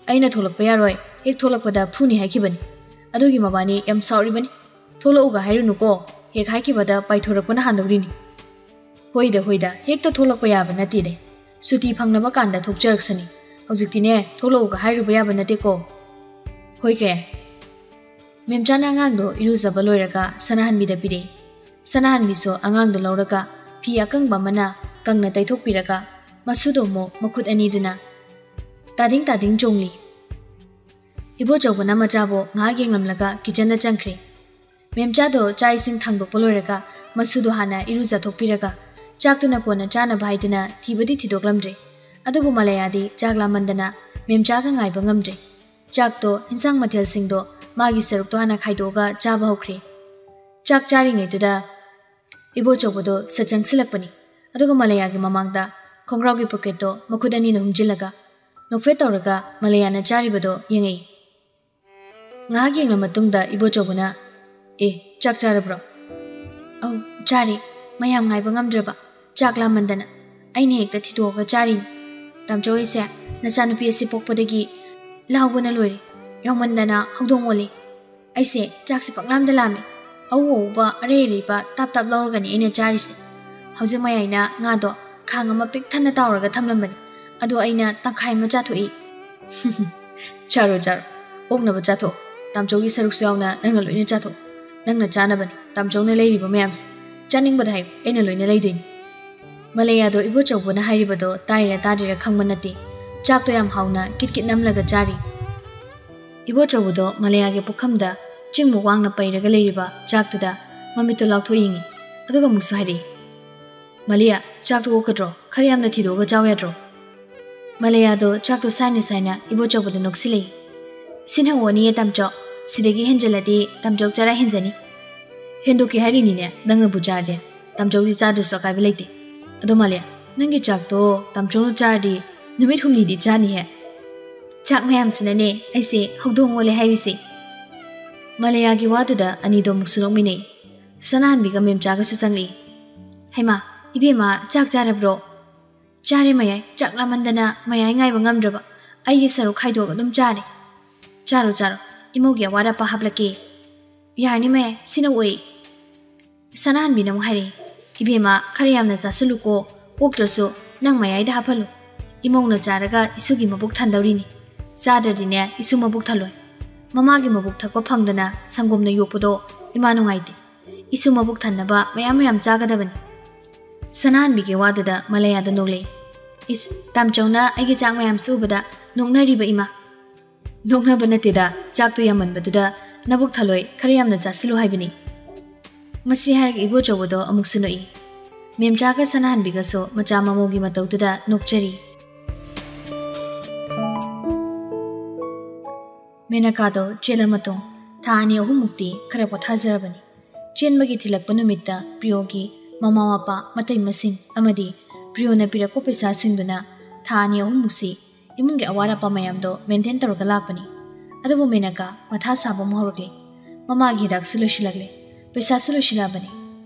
ꯑꯩꯅ ꯊꯣꯛꯂꯛꯄ ꯌꯥꯔꯣꯏ, ꯍꯦꯛ ꯊꯣꯛꯂꯛꯄꯗ ꯐꯨꯅꯤ ꯍꯥꯏꯈꯤꯕꯅꯤ꯫ ꯑꯗꯨꯒꯤ ꯃꯕꯥꯅꯤ ꯌꯥꯝ ꯁꯥꯎꯔꯤꯕꯅꯤ꯫ "ꯊꯣꯛꯂꯛꯎꯒ ꯍꯥꯏꯔꯨꯅꯨꯀꯣ, ꯍꯦꯛ ꯍꯥꯏꯈꯤꯕꯗ ꯄꯥꯏꯊꯣꯔꯛꯄꯅ ꯍꯥꯟꯗꯧꯔꯤꯅꯤ꯫" "ꯍꯣꯏꯗ, ꯍꯣꯏꯗ, ꯍꯦꯛꯇ ꯊꯣꯛꯂꯛꯄ ꯌꯥꯕ ꯅꯠꯇꯦꯅꯦ꯫ ꯁꯨꯇꯤ ꯐꯪꯅꯕ ꯀꯥꯟꯗ ꯊꯣꯛꯆꯔꯛꯁꯅꯤ꯫ ꯍꯧꯖꯤꯛꯇꯤꯅꯦ, ꯊꯣꯛꯂꯛꯎꯒ ꯍꯥꯏꯔꯨꯕ ꯌꯥꯕ ꯅꯠꯇꯦꯀꯣ꯫" "ꯍꯣꯏ ꯀꯦ꯫" ꯃꯦꯝꯆꯥꯅ ꯑꯉꯥꯡꯗꯣ ꯏꯔꯨꯖꯕ ꯂꯣꯏꯔꯒ ꯁꯅꯥꯍꯟꯕꯤꯗ ꯄꯤꯔꯛꯏ꯫ ꯁꯅꯥꯍꯟꯕꯤꯁꯨ ꯑꯉꯥꯡꯗꯣ ꯂꯧꯔꯒ ꯐꯤ ꯑꯀꯪꯕ ꯑꯃꯅ ꯀꯪꯅ ꯇꯩꯊꯣꯛꯄꯤꯔꯒ ꯃꯁꯨꯗꯣ ꯑꯃꯨꯛ ꯃꯈꯨꯠ ꯑꯅꯤꯗꯨꯅ ꯇꯥꯗꯤꯡ ꯇꯥꯗꯤꯡ ꯆꯣꯡꯂꯤ꯫ ꯏꯕꯣꯆꯧꯕꯅ ꯃꯆꯥꯕꯨ ꯉꯥꯏꯍꯥꯛ ꯌꯦꯡꯂꯝꯂꯒ ꯀꯤꯆꯟꯗ ꯆꯪꯈ꯭ꯔꯦ꯫ ꯃꯦꯝꯆꯥꯗꯣ ꯆꯥꯛ ꯏꯁꯤꯡ ꯊꯥꯡꯗꯣꯛꯄ ꯂꯣꯏꯔꯒ ꯃꯁꯨꯗꯣ ꯍꯥꯟꯅ ꯏꯔꯨꯖꯊꯣꯛꯄꯤꯔꯒ ꯆꯥꯛꯇꯨꯅ ꯀꯣꯟꯅ ꯆꯥꯅꯕ ꯍꯥꯏꯗꯨꯅ ꯊꯤꯕꯗꯤ ꯊꯤꯗꯣꯛꯂꯝꯗ꯭ꯔꯦ꯫ ꯑꯗꯨꯕꯨ ꯃꯂꯌꯥꯗꯤ ꯆꯥꯛ ꯂꯥꯝꯃꯟꯗꯅ ꯃꯦꯝꯆꯥꯒ ꯉꯥꯏꯕ ꯉꯝꯗ꯭ꯔꯦ꯫ ꯆꯥꯛꯇꯣ, ꯏꯟꯁꯥꯡ ꯃꯊꯦꯜꯁꯤꯡꯗꯣ ꯃꯥꯒꯤ ꯁꯔꯨꯛꯇꯣ ꯍꯥꯟꯅ ꯈꯥꯏꯗꯣꯛꯑꯒ ꯆꯥꯕ ꯍꯧꯈ꯭ꯔꯦ꯫ ꯆꯥꯛ ꯆꯥꯔꯤꯉꯩꯗꯨꯗ ꯏꯕꯣꯆꯧꯕꯗꯣ ꯁꯠ ꯆꯪꯁꯤꯜꯂꯛꯄꯅꯤ꯫ ꯑꯗꯨꯒ ꯃꯂꯌꯥꯒꯤ ꯃꯃꯥꯡꯗ ꯈꯣꯡꯒ꯭ꯔꯥꯎꯒꯤ ꯄꯣꯀꯦꯠꯇꯣ ꯃꯈꯨꯠ ꯑꯅꯤꯅ ꯍꯨꯝꯖꯤꯜꯂꯒ ꯅꯣꯛꯐꯦꯠ ꯇꯧꯔꯒ ꯃꯂꯌꯥꯅ ꯆꯥꯔꯤꯕꯗꯣ ꯌꯦꯡꯉꯛꯏ꯫ ꯉꯥꯏꯍꯥꯛ ꯌꯦꯡꯂ ꯃꯇꯨꯡꯗ ꯏꯕꯣꯆꯧꯕꯅ, "ꯑꯦ, ꯆꯥꯛ ꯆꯥꯔꯕ꯭ꯔꯣ?" "ꯑꯧ, ꯆꯥꯔꯦ꯫ ꯃꯌꯥꯝ ꯉꯥꯏꯕ ꯉꯝꯗ꯭ꯔꯕ, ꯆꯥꯛ ꯂꯥꯝꯃꯟꯗꯅ꯫ ꯑꯩꯅ ꯍꯦꯛꯇ ꯊꯤꯗꯣꯛꯑꯒ ꯆꯥꯔꯤꯅꯤ꯫ ꯇꯥꯝꯆꯧ ꯑꯩꯁꯦ ꯅꯆꯥꯅꯨꯄꯤ ꯑꯁꯤ ꯄꯣꯛꯄꯗꯒꯤ ꯂꯥꯎꯕꯅ ꯂꯣꯏꯔꯦ꯫ ꯌꯥꯎꯃꯟꯗꯅ ꯍꯧꯗꯣꯡ ꯑꯣꯜꯂꯦ꯫ ꯑꯩꯁꯦ ꯆꯥꯛꯁꯦ ꯄꯪꯂꯥꯝꯗ ꯂꯥꯝꯃꯦ꯫ ꯑꯎ ꯑꯎꯕ ꯑꯔꯩ ꯑꯔꯩꯕ ꯇꯥꯞ ꯇꯥꯞ ꯂꯧꯔꯒꯅꯤ ꯑꯩꯅ ꯆꯥꯔꯤꯁꯦ꯫ ꯍꯧꯖꯤꯛ ꯃꯌꯥꯏꯅ ꯉꯥꯗꯣ ꯈꯥꯡ ꯑꯃ ꯄꯤꯛ ꯊꯟꯅ ꯇꯥꯎꯔꯒ ꯊꯝꯂꯝꯕꯅꯤ꯫ ꯑꯗꯣ ꯑꯩꯅ ꯇꯪꯈꯥꯏ ꯑꯃ ꯆꯥꯊꯣꯛꯏ꯫" "ꯆꯥꯔꯣ, ꯆꯥꯔꯣ꯫ ꯑꯣꯛꯅꯕ ꯆꯥꯊꯣꯛꯑꯣ꯫ ꯇꯥꯝꯆꯧꯒꯤ ꯁꯔꯨꯛꯁꯨ ꯌꯥꯎꯅ ꯅꯪꯅ ꯂꯣꯏꯅ ꯆꯥꯊꯣꯛꯑꯣ꯫ ꯅꯪꯅ ꯆꯥꯅꯕꯅꯤ꯫ ꯇꯥꯝꯆꯧꯅ ꯂꯩꯔꯤꯕ ꯃꯌꯥꯝꯁꯦ꯫ ꯆꯥꯅꯤꯡꯕꯗ ꯍꯥꯏꯌꯨ, ꯑꯩꯅ ꯂꯣꯏꯅ ꯂꯩꯗꯣꯏꯅꯤ꯫" ꯃꯂꯌꯥꯗꯣ ꯏꯕꯣꯆꯧꯕꯅ ꯍꯥꯏꯔꯤꯕꯗꯣ ꯇꯥꯏꯔ ꯇꯥꯗ꯭ꯔꯤꯔ ꯈꯪꯕ ꯅꯠꯇꯦ꯫ ꯆꯥꯛꯇꯣ ꯌꯥꯝ ꯍꯥꯎꯅ ꯀꯤꯠ ꯀꯤꯠ ꯅꯝꯂꯒ ꯆꯥꯔꯤ꯫ ꯏꯕꯣꯆꯧꯕꯗꯣ ꯃꯂꯌꯥꯒꯤ ꯄꯨꯈꯝꯗ ꯆꯤꯡꯃꯨꯛ ꯋꯥꯡꯅ ꯄꯩꯔꯒ ꯂꯩꯔꯤꯕ ꯆꯥꯛꯇꯨꯗ ꯃꯃꯤꯠꯇꯣ ꯂꯥꯎꯊꯣꯛ ꯌꯦꯡꯉꯤ꯫ ꯑꯗꯨꯒ ꯑꯃꯨꯛꯁꯨ ꯍꯥꯏꯔꯛꯏ, "ꯃꯂꯤꯌꯥ, ꯆꯥꯛꯇꯣ ꯑꯣꯛꯀꯗ꯭ꯔꯣ? ꯈꯔ ꯌꯥꯝꯅ ꯊꯤꯗꯣꯛꯑꯒ ꯆꯥꯎ ꯌꯥꯗ꯭ꯔꯣ?" ꯃꯂꯌꯥꯗꯣ ꯆꯥꯛꯇꯣ ꯁꯥꯏꯅ ꯁꯥꯏꯅ ꯏꯕꯣꯆꯧꯕꯗ ꯅꯣꯛꯁꯤꯜꯂꯛꯏ꯫ "ꯁꯤꯅ ꯑꯣꯅꯤꯌꯦ ꯇꯥꯝꯆꯧ꯫ ꯁꯤꯗꯒꯤ ꯍꯦꯟꯖꯜꯂꯗꯤ ꯇꯥꯝꯆꯧ ꯆꯔꯥ ꯍꯦꯟꯖꯅꯤ꯫" "ꯍꯦꯟꯗꯣꯛꯀꯦ ꯍꯥꯏꯔꯤꯅꯤꯅꯦ, ꯅꯪꯅꯕꯨ ꯆꯥꯔꯗꯤ꯫ ꯇꯥꯝꯆꯧꯗꯤ ꯆꯥꯗ꯭ꯔꯁꯨ ꯑꯀꯥꯏꯕ ꯂꯩꯇꯦ꯫ ꯑꯗꯣ ꯃꯂꯤꯌꯥ, ꯅꯪꯒꯤ ꯆꯥꯛꯇꯣ ꯇꯥꯝꯆꯧꯅ ꯆꯥꯔꯗꯤ ꯅꯨꯃꯤꯠ ꯍꯨꯝꯅꯤꯗꯤ ꯆꯥꯅꯤꯍꯦ꯫ ꯆꯥꯛ ꯃꯌꯥꯝꯁꯤꯅꯅꯦ ꯑꯩꯁꯦ ꯍꯧꯗꯣꯡ ꯑꯣꯜꯂꯦ ꯍꯥꯏꯔꯤꯁꯦ꯫" ꯃꯂꯌꯥꯒꯤ ꯋꯥꯗꯨꯗ ꯑꯅꯤꯗꯣ ꯑꯃꯨꯛꯁꯨ ꯅꯣꯛꯃꯤꯟꯅꯩ꯫ ꯁꯅꯥꯍꯟꯕꯤꯒ ꯃꯦꯝꯆꯥꯒꯁꯨ ꯆꯪꯂꯛꯏ꯫ "ꯍꯩꯃꯥ, ꯏꯕꯦꯝꯃ, ꯆꯥꯛ ꯆꯥꯔꯕ꯭ꯔꯣ?" "ꯆꯥꯔꯦ ꯃꯌꯥꯏ, ꯆꯥꯛ ꯂꯥꯝꯃꯟꯗꯅ ꯃꯌꯥꯏ ꯉꯥꯏꯕ ꯉꯝꯗ꯭ꯔꯕ꯫ ꯑꯩꯒꯤ ꯁꯔꯨꯛ ꯈꯥꯏꯗꯣꯛꯑꯒ ꯑꯗꯨꯝ ꯆꯥꯔꯦ꯫" ꯆꯥꯔꯣ, ꯆꯥꯔꯣ꯫ ꯏꯃꯧꯒꯤ ꯑꯋꯥꯠ ꯑꯄꯥ ꯍꯥꯞꯂꯛꯀꯦ꯫ ꯌꯥꯔꯅꯤ ꯃꯌꯥꯏ, ꯁꯤꯅ ꯑꯣꯏ꯫ ꯁꯅꯥꯍꯟꯕꯤꯅ ꯑꯃꯨꯛ ꯍꯥꯏꯔꯛꯏ, "ꯏꯕꯦꯝꯃ, ꯈꯔ ꯌꯥꯝꯅ ꯆꯥꯁꯤꯜꯂꯨꯀꯣ꯫ ꯑꯣꯛꯇ꯭ꯔꯁꯨ ꯅꯪ ꯃꯌꯥꯏꯗ ꯍꯥꯞꯍꯜꯂꯨ꯫ ꯏꯃꯧꯅ ꯆꯥꯔꯒ ꯏꯁꯨꯒꯤ ꯃꯕꯨꯛ ꯊꯟꯗꯧꯔꯤꯅꯤ꯫ ꯆꯥꯗ꯭ꯔꯗꯤꯅꯦ, ꯏꯁꯨ ꯃꯕꯨꯛ ꯊꯜꯂꯣꯏ꯫ ꯃꯃꯥꯒꯤ ꯃꯕꯨꯛ ꯊꯛꯄ ꯐꯪꯗꯅ ꯁꯪꯒꯣꯝꯅ ꯌꯣꯛꯄꯗꯣ ꯏꯃꯥ ꯅꯨꯡꯉꯥꯏꯇꯦ꯫ ꯏꯁꯨ ꯃꯕꯨꯛ ꯊꯟꯅꯕ ꯃꯌꯥꯝ ꯃꯌꯥꯝ ꯆꯥꯒꯗꯕꯅꯤ꯫" ꯁꯅꯥꯍꯟꯕꯤꯒꯤ ꯋꯥꯗꯨꯗ ꯃꯂꯌꯥꯗꯣ ꯅꯣꯛꯂꯛꯏ꯫ "ꯏꯁ, ꯇꯥꯝꯆꯧꯅ ꯑꯩꯒꯤ ꯆꯥꯛ ꯃꯌꯥꯝꯁꯨ ꯎꯕꯗ ꯅꯣꯛꯅꯔꯤꯕ ꯏꯃꯥ?" "ꯅꯣꯛꯅꯕ ꯅꯠꯇꯦꯗ, ꯆꯥꯛꯇꯣ ꯌꯥꯝꯃꯟꯕꯗꯨꯗ ꯅꯕꯨꯛ ꯊꯜꯂꯣꯏ, ꯈꯔ ꯌꯥꯝꯅ ꯆꯥꯁꯤꯜꯂꯨ ꯍꯥꯏꯕꯅꯤ꯫" ꯃꯁꯤ ꯍꯥꯏꯔꯒ ꯏꯕꯣꯆꯧꯕꯗꯣ ꯑꯃꯨꯛꯁꯨ ꯅꯣꯛꯏ꯫ ꯃꯦꯝꯆꯥꯒ ꯁꯅꯥꯍꯟꯕꯤꯒꯁꯨ ꯃꯆꯥ ꯃꯃꯧꯒꯤ ꯃꯇꯧꯗꯨꯗ ꯅꯣꯛꯆꯔꯤ꯫ ꯃꯦꯅꯀꯥꯗꯣ ꯆꯦꯜꯂ ꯃꯇꯨꯡ ꯊꯥ ꯑꯅꯤ ꯑꯍꯨꯝꯃꯨꯛꯇꯤ ꯈꯔ ꯄꯣꯊꯥꯖꯔꯕꯅꯤ꯫ ꯆꯦꯟꯕꯒꯤ ꯊꯤꯜꯂꯛꯄ ꯅꯨꯃꯤꯠꯇ ꯄ꯭ꯔꯤꯌꯣꯒꯤ ꯃꯃꯥ ꯃꯄꯥ, ꯃꯇꯩ ꯃꯁꯤꯡ ꯑꯃꯗꯤ ꯄ꯭ꯔꯤꯌꯣꯅ ꯄꯤꯔꯛꯄ ꯄꯩꯁꯥꯁꯤꯡꯗꯨꯅ ꯊꯥ ꯑꯅꯤ ꯑꯍꯨꯝꯃꯨꯛꯁꯤ ꯏꯃꯨꯡꯒꯤ ꯑꯋꯥꯠ ꯑꯄꯥ ꯃꯌꯥꯝꯗꯣ ꯃꯦꯟꯇꯦꯟ ꯇꯧꯔꯒ ꯂꯥꯛꯄꯅꯤ꯫ ꯑꯗꯨꯕꯨ ꯃꯦꯅꯀꯥ ꯃꯊꯥ ꯁꯥꯕ ꯑꯃꯨꯛ ꯍꯧꯔꯛꯂꯦ꯫ ꯃꯃꯥꯒꯤ ꯍꯤꯗꯥꯛꯁꯨ ꯂꯣꯏꯁꯤꯜꯂꯛꯂꯦ꯫ ꯄꯩꯁꯥꯁꯨ ꯂꯣꯏꯁꯤꯜꯂꯛꯑꯕꯅꯤ꯫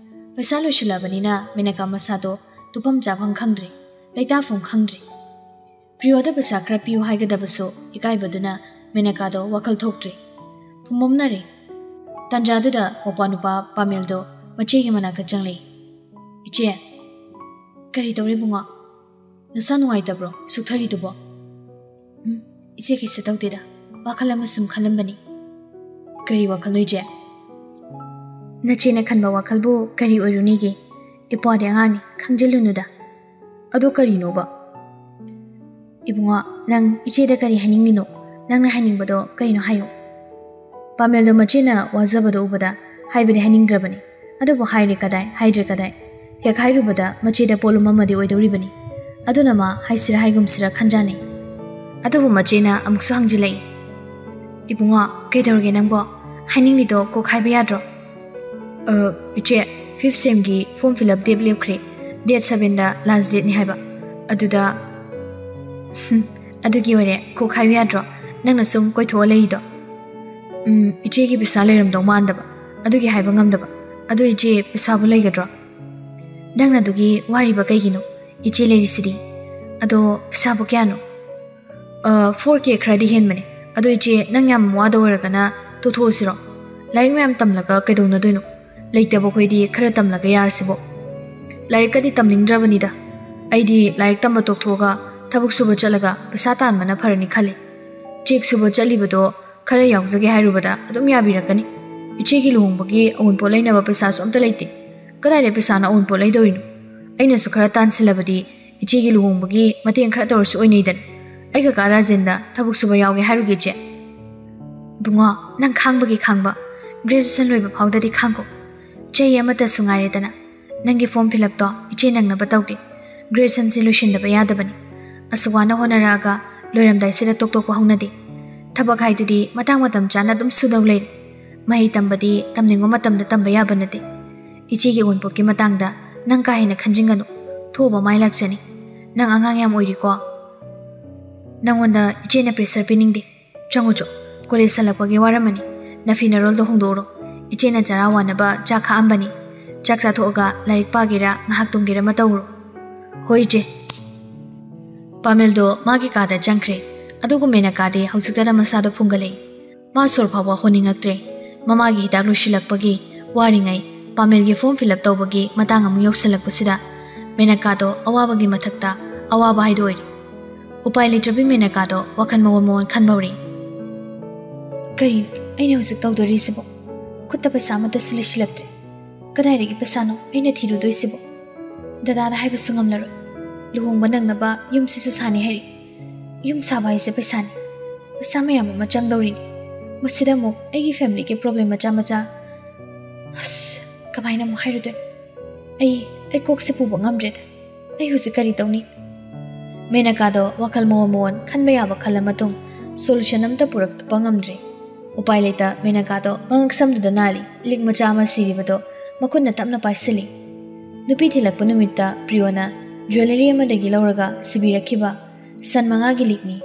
ꯄꯩꯁꯥ ꯂꯣꯏꯁꯤꯜꯂꯛꯑꯕꯅꯤꯅ ꯃꯦꯅꯀꯥ ꯃꯁꯥꯗꯣ ꯇꯨꯐꯝ ꯆꯥꯐꯝ ꯈꯪꯗ꯭ꯔꯦ, ꯂꯩꯇꯥꯐꯝ ꯈꯪꯗ꯭ꯔꯦ꯫ ꯄ꯭ꯔꯤꯌꯣꯗ ꯄꯩꯁꯥ ꯈꯔ ꯄꯤꯌꯨ ꯍꯥꯏꯒꯗꯕꯁꯨ ꯏꯀꯥꯏꯕꯗꯨꯅ ꯃꯦꯅꯀꯥꯗꯣ ꯋꯥꯈꯜ ꯊꯣꯛꯇ꯭ꯔꯦ꯫ ꯐꯨꯝꯕꯝꯅꯔꯦ꯫ ꯇꯥꯟꯖꯥꯗꯨꯗ ꯃꯧꯄ꯭ꯋꯥ ꯅꯨꯄꯥ ꯄꯥꯃꯦꯜꯗꯣ ꯃꯆꯦꯒꯤ ꯃꯅꯥꯛꯇ ꯆꯪꯂꯛꯏ꯫ "ꯏꯆꯦ, ꯀꯔꯤ ꯇꯧꯔꯦ ꯏꯕꯨꯡꯉꯣ? ꯅꯁꯥ ꯅꯨꯡꯉꯥꯏꯇꯕ꯭ꯔꯣ ꯁꯨꯛꯊꯔꯤꯗꯨꯕꯣ?" "ꯎꯝ, ꯏꯆꯦ ꯀꯩꯁꯨ ꯇꯧꯗꯦꯗ, ꯋꯥꯈꯜ ꯑꯃ ꯁꯨꯝ ꯈꯜꯂꯝꯕꯅꯤ꯫" "ꯀꯔꯤ ꯋꯥꯈꯜꯅꯣ ꯏꯆꯦ?" "ꯅꯆꯦꯅ ꯈꯟꯕ ꯋꯥꯈꯜꯕꯨ ꯀꯔꯤ ꯑꯣꯏꯔꯨꯅꯤꯒꯦ? ꯏꯄ꯭ꯋꯥꯗꯤ ꯑꯉꯥꯡꯅꯤ, ꯈꯪꯖꯤꯜꯂꯨꯅꯨꯗ꯫" "ꯑꯗꯣ ꯀꯔꯤꯅꯣꯕ?" "ꯏꯕꯨꯡꯉꯣ, ꯅꯪ ꯏꯆꯦꯗ ꯀꯔꯤ ꯍꯥꯏꯅꯤꯡꯂꯤꯅꯣ? ꯅꯪꯅ ꯍꯥꯏꯅꯤꯡꯕꯗꯣ ꯀꯩꯅꯣ ꯍꯥꯏꯌꯨ꯫" ꯄꯥꯃꯦꯜꯗꯣ ꯃꯆꯦꯅ ꯋꯥꯖꯕꯗꯣ ꯎꯕꯗ ꯍꯥꯏꯕꯗꯤ ꯍꯥꯏꯅꯤꯡꯗ꯭ꯔꯕꯅꯤ꯫ ꯑꯗꯨꯕꯨ ꯍꯥꯏꯔꯦ ꯀꯗꯥꯏ, ꯍꯥꯏꯗ꯭ꯔꯦ ꯀꯗꯥꯏ? ꯍꯦꯛ ꯍꯥꯏꯔꯨꯕꯗ ꯃꯆꯦꯗ ꯄꯣꯠꯂꯨꯝ ꯑꯃꯗꯤ ꯑꯣꯏꯗꯧꯔꯤꯕꯅꯤ꯫ ꯑꯗꯨꯅ ꯃꯥ ꯍꯥꯏꯁꯤꯔꯥ ꯍꯥꯏꯒꯨꯝꯁꯤꯔꯥ ꯈꯟꯖꯥꯅꯩ꯫ ꯑꯗꯨꯕꯨ ꯃꯆꯦꯅ ꯑꯃꯨꯛꯁꯨ ꯍꯪꯖꯤꯜꯂꯛꯏ, "ꯏꯕꯨꯡꯉꯣ, ꯀꯩꯗꯧꯔꯒꯦ ꯅꯪꯕꯣ? ꯍꯥꯏꯅꯤꯡꯂꯤꯗꯣ ꯀꯣꯛ ꯍꯥꯏꯕ ꯌꯥꯗ꯭ꯔꯣ?" "ꯑ, ꯏꯆꯦ, ꯐꯤꯐ ꯁꯦꯝꯒꯤ ꯐꯣꯔꯝ ꯐꯤꯜ ꯑꯞ ꯗꯦꯠ ꯂꯦꯞꯈ꯭ꯔꯦ꯫ ꯗꯦꯠ ꯁꯕꯦꯟꯗ ꯂꯥꯁ ꯗꯦꯠꯅꯤ ꯍꯥꯏꯕ꯫ ꯑꯗꯨꯗ..." "ꯍꯨꯝ, ꯑꯗꯨꯒꯤ ꯑꯣꯏꯔꯦ ꯀꯣꯛ ꯍꯥꯏꯌꯨ ꯌꯥꯗ꯭ꯔꯣ? ꯅꯪꯅ ꯁꯨꯝ ꯀꯣꯏꯊꯣꯛꯑ ꯂꯩꯔꯤꯗꯣ?" "ꯎꯝ, ꯏꯆꯦꯒꯤ ꯄꯩꯁꯥ ꯂꯩꯔꯝꯗꯧ ꯃꯥꯟꯗꯕ, ꯑꯗꯨꯒꯤ ꯍꯥꯏꯕ ꯉꯝꯗꯕ꯫ ꯑꯗꯣ ꯏꯆꯦ, ꯄꯩꯁꯥꯕꯨ ꯂꯩꯒꯗ꯭ꯔꯣ?" "ꯅꯪꯅ ꯑꯗꯨꯒꯤ ꯋꯥꯔꯤꯕ ꯀꯩꯒꯤꯅꯣ? ꯏꯆꯦ ꯂꯩꯔꯤꯁꯤꯗꯤ꯫ ꯑꯗꯣ ꯄꯩꯁꯥꯕꯨ ꯀꯌꯥꯅꯣ?" "ꯑ, ꯐꯣꯔ ꯀꯦ ꯈꯔꯗꯤ ꯍꯦꯟꯕꯅꯦ꯫ ꯑꯗꯣ ꯏꯆꯦ, ꯅꯪ ꯌꯥꯝ ꯋꯥꯗ ꯑꯣꯏꯔꯒꯅ ꯇꯣꯛꯊꯣꯛꯑꯁꯤꯔꯣ? ꯂꯥꯏꯔꯤꯛ ꯃꯌꯥꯝ ꯇꯝꯂꯒ ꯀꯩꯗꯧꯅꯗꯣꯏꯅꯣ? ꯂꯩꯇꯕ ꯑꯩꯈꯣꯏꯗꯤ ꯈꯔ ꯇꯝꯂꯒ ꯌꯥꯔꯁꯤꯕꯣ꯫ ꯂꯥꯏꯔꯤꯛꯀꯗꯤ ꯇꯝꯅꯤꯡꯗ꯭ꯔꯕꯅꯤꯗ꯫ ꯑꯩꯗꯤ ꯂꯥꯏꯔꯤꯛ ꯇꯝꯕ ꯇꯣꯛꯊꯣꯛꯑꯒ ꯊꯕꯛ ꯁꯨꯕ ꯆꯠꯂꯒ ꯄꯩꯁꯥ ꯇꯥꯟꯕꯅ ꯐꯔꯅꯤ ꯈꯜꯂꯤ꯫ ꯆꯦꯛ ꯁꯨꯕ ꯆꯠꯂꯤꯕꯗꯣ ꯈꯔ ꯌꯥꯎꯖꯒꯦ ꯍꯥꯏꯔꯨꯕꯗ ꯑꯗꯨꯝ ꯌꯥꯕꯤꯔꯛꯀꯅꯤ꯫ ꯏꯆꯦꯒꯤ ꯂꯨꯍꯣꯡꯕꯒꯤ ꯑꯎꯟꯄꯣꯠ ꯂꯩꯅꯕ ꯄꯩꯁꯥꯁꯨ ꯑꯝꯇ ꯂꯩꯇꯦ꯫ ꯀꯗꯥꯏꯗ ꯄꯩꯁꯥꯅ ꯑꯎꯟꯄꯣꯠ ꯂꯩꯗꯧꯔꯤꯅꯣ? ꯑꯩꯅꯁꯨ ꯈꯔ ꯇꯥꯟꯁꯤꯜꯂꯕꯗꯤ ꯏꯆꯦꯒꯤ ꯂꯨꯍꯣꯡꯕꯒꯤ ꯃꯇꯦꯡ ꯈꯔ ꯇꯧꯔꯁꯨ ꯑꯣꯏꯅꯩꯗꯅ꯫ ꯑꯩ ꯀꯀꯥ ꯔꯥꯖꯦꯟꯗ ꯊꯕꯛ ꯁꯨꯕ ꯌꯥꯎꯒꯦ ꯍꯥꯏꯔꯨꯒꯦ ꯏꯆꯦ꯫ ꯏꯕꯨꯡꯉꯣ, ꯅꯪ ꯈꯥꯡꯕꯒꯤ ꯈꯥꯡꯕ꯫ ꯒ꯭ꯔꯦꯖꯨꯑꯦꯁꯟ ꯂꯣꯏꯕ ꯐꯥꯎꯗꯗꯤ ꯈꯥꯡꯈꯣ꯫ ꯆꯍꯤ ꯑꯃꯇꯁꯨ ꯉꯥꯏꯔꯦꯗꯅ꯫ ꯅꯪꯒꯤ ꯐꯣꯔꯝ ꯐꯤꯜ ꯑꯞꯇꯣ ꯏꯆꯦ ꯅꯪꯅꯕ ꯇꯧꯒꯦ꯫ ꯒ꯭ꯔꯦꯖꯨꯑꯦꯁꯟꯁꯦ ꯂꯣꯏꯁꯤꯟꯗꯕ ꯌꯥꯗꯕꯅꯤ꯫ ꯑꯁꯨꯛ ꯋꯥꯅ ꯍꯣꯠꯅꯔꯛꯑꯒ ꯂꯣꯏꯔꯝꯗꯥꯏꯁꯤꯗ ꯇꯣꯛ ꯇꯣꯛꯄ ꯍꯧꯅꯗꯦ꯫ ꯊꯕꯛ ꯍꯥꯏꯗꯨꯗꯤ ꯃꯇꯥꯡ ꯃꯇꯝ ꯆꯥꯅ ꯑꯗꯨꯝ ꯁꯨꯗꯧ ꯂꯩꯔꯦ꯫ ꯃꯍꯩ ꯇꯝꯕꯗꯤ ꯇꯝꯅꯤꯡꯕ ꯃꯇꯝꯗ ꯇꯝꯕ ꯌꯥꯕ ꯅꯠꯇꯦ꯫ ꯏꯆꯦꯒꯤ ꯑꯎꯟꯄꯣꯠꯀꯤ ꯃꯇꯥꯡꯗ ꯅꯪ ꯀꯥ ꯍꯦꯟꯅ ꯈꯟꯖꯤꯟꯒꯅꯨ꯫ ꯊꯣꯛꯑꯕ ꯃꯥꯏ ꯂꯥꯛꯆꯅꯤ꯫ ꯅꯪ ꯑꯉꯥꯡ ꯌꯥꯝ ꯑꯣꯏꯔꯤꯀꯣ꯫ ꯅꯪꯉꯣꯟꯗ ꯏꯆꯦꯅ ꯄ꯭ꯔꯦꯁꯔ ꯄꯤꯅꯤꯡꯗꯦ꯫ ꯆꯪꯉꯨ ꯆꯣ, ꯀꯣꯂꯦꯖ ꯍꯜꯂꯛꯄꯒꯤ ꯋꯥꯔꯝꯃꯅꯤ꯫ ꯅꯐꯤ ꯅꯔꯣꯜꯗꯣ ꯍꯣꯡꯗꯣꯛꯎꯔꯣ꯫ ꯏꯆꯦꯅ ꯆꯔꯥ ꯋꯥꯅꯕ ꯆꯥꯛ ꯈꯥꯛꯑꯝꯕꯅꯤ꯫ ꯆꯥꯛ ꯆꯥꯊꯣꯛꯑꯒ ꯂꯥꯏꯔꯤꯛ ꯄꯥꯒꯦꯔꯥ ꯉꯥꯏꯍꯥꯛ ꯇꯨꯝꯒꯦꯔꯥ ꯑꯃ ꯇꯧꯔꯨꯔꯣ꯫ ꯍꯣꯏ ꯏꯆꯦ꯫ ꯄꯥꯃꯦꯜꯗꯣ ꯃꯥꯒꯤ ꯀꯥꯗ ꯆꯪꯈ꯭ꯔꯦ꯫ ꯑꯗꯨꯒ ꯃꯦꯅꯀꯥꯗꯤ ꯍꯧꯖꯤꯛꯇꯗ ꯃꯁꯥꯗꯣ ꯐꯨꯡꯒꯠꯂꯛꯏ꯫ ꯃꯥ ꯁꯣꯔ ꯐꯥꯎꯕ ꯍꯣꯟꯅꯤꯡꯉꯛꯇ꯭ꯔꯦ꯫ ꯃꯃꯥꯒꯤ ꯍꯤꯗꯥꯛ ꯂꯣꯏꯁꯤꯜꯂꯛꯄꯒꯤ ꯋꯥꯔꯤꯉꯩ ꯄꯥꯃꯦꯜꯒꯤ ꯐꯣꯔꯝ ꯐꯤꯜ ꯑꯞ ꯇꯧꯕꯒꯤ ꯃꯇꯥꯡ ꯑꯃꯨꯛ ꯌꯧꯁꯤꯜꯂꯛꯄꯁꯤꯗ ꯃꯦꯅꯀꯥꯗꯣ ꯑꯋꯥꯕꯒꯤ ꯃꯊꯛꯇ ꯑꯋꯥꯕ ꯍꯥꯏꯗꯣ ꯑꯣꯏꯔꯦ꯫ ꯎꯄꯥꯏ ꯂꯩꯇ꯭ꯔꯕꯤ ꯃꯦꯅꯀꯥꯗꯣ ꯋꯥꯈꯜ ꯃꯑꯣꯟ ꯃꯑꯣꯟ ꯈꯟꯕ ꯍꯧꯔꯛꯏ꯫ ꯀꯔꯤꯅꯣ ꯑꯩꯅ ꯍꯧꯖꯤꯛ ꯇꯧꯗꯣꯔꯤꯁꯤꯕꯣ? ꯈꯨꯠꯇ ꯄꯩꯁꯥ ꯑꯃꯠꯇꯁꯨ ꯂꯩꯁꯤꯜꯂꯛꯇ꯭ꯔꯦ꯫ ꯀꯗꯥꯏꯗꯒꯤ ꯄꯩꯁꯥꯅꯣ ꯑꯩꯅ ꯊꯤꯔꯨꯗꯣꯏꯁꯤꯕꯣ? ꯗꯗꯥꯗ ꯍꯥꯏꯕꯁꯨ ꯉꯝꯂꯔꯣꯏ꯫ ꯂꯨꯍꯣꯡꯕ ꯅꯪꯅꯕ ꯌꯨꯝꯁꯤꯁꯨ ꯁꯥꯅꯤ ꯍꯥꯏꯔꯤ꯫ ꯌꯨꯝ ꯁꯥꯕ ꯍꯥꯏꯁꯦ ꯄꯩꯁꯥꯅꯤ꯫ ꯄꯩꯁꯥ ꯃꯌꯥꯝ ꯑꯃ ꯆꯪꯗꯧꯔꯤꯅꯤ꯫ ꯃꯁꯤꯗ ꯑꯃꯨꯛ ꯑꯩꯒꯤ ꯐꯦꯃꯤꯂꯤꯒꯤ ꯄ꯭ꯔꯣꯕ꯭ꯂꯦꯝ ꯃꯆꯥ ꯃꯆꯥ꯫ ꯑꯁ, ꯀꯃꯥꯏꯅ ꯑꯃꯨꯛ ꯍꯥꯏꯔꯨꯗꯣꯏꯅꯣ? ꯑꯩ, ꯑꯩ ꯀꯣꯛꯁꯦ ꯄꯨꯕ ꯉꯝꯗ꯭ꯔꯦꯗ꯫ ꯑꯩ ꯍꯧꯖꯤꯛ ꯀꯔꯤ ꯇꯧꯅꯤ? ꯃꯦꯅꯀꯥꯗꯣ ꯋꯥꯈꯜ ꯃꯑꯣꯟ ꯃꯑꯣꯟ ꯈꯟꯕ ꯌꯥꯕ ꯈꯜꯂ ꯃꯇꯨꯡ ꯁꯣꯂꯨꯁꯟ ꯑꯝꯇ ꯄꯨꯔꯛꯄ ꯉꯝꯗ꯭ꯔꯦ꯫ ꯎꯄꯥꯏ ꯂꯩꯇ ꯃꯦꯅꯀꯥꯗꯣ ꯃꯉꯛꯁꯝꯗꯨꯗ ꯅꯥꯜꯂꯤ꯫ ꯂꯤꯛ ꯃꯆꯥ ꯑꯃ ꯁꯤꯔꯤꯕꯗꯣ ꯃꯈꯨꯠꯅ ꯇꯞꯅ ꯄꯥꯏꯁꯤꯜꯂꯤ꯫ ꯅꯨꯄꯤ ꯊꯤꯜꯂꯛꯄ ꯅꯨꯃꯤꯠꯇ ꯄ꯭ꯔꯤꯌꯣꯅ ꯖ꯭ꯋꯦꯂꯔꯤ ꯑꯃꯗꯒꯤ ꯂꯧꯔꯒ ꯁꯤꯕꯤꯔꯛꯈꯤꯕ ꯁꯟ ꯃꯉꯥꯒꯤ ꯂꯤꯛꯅꯤ꯫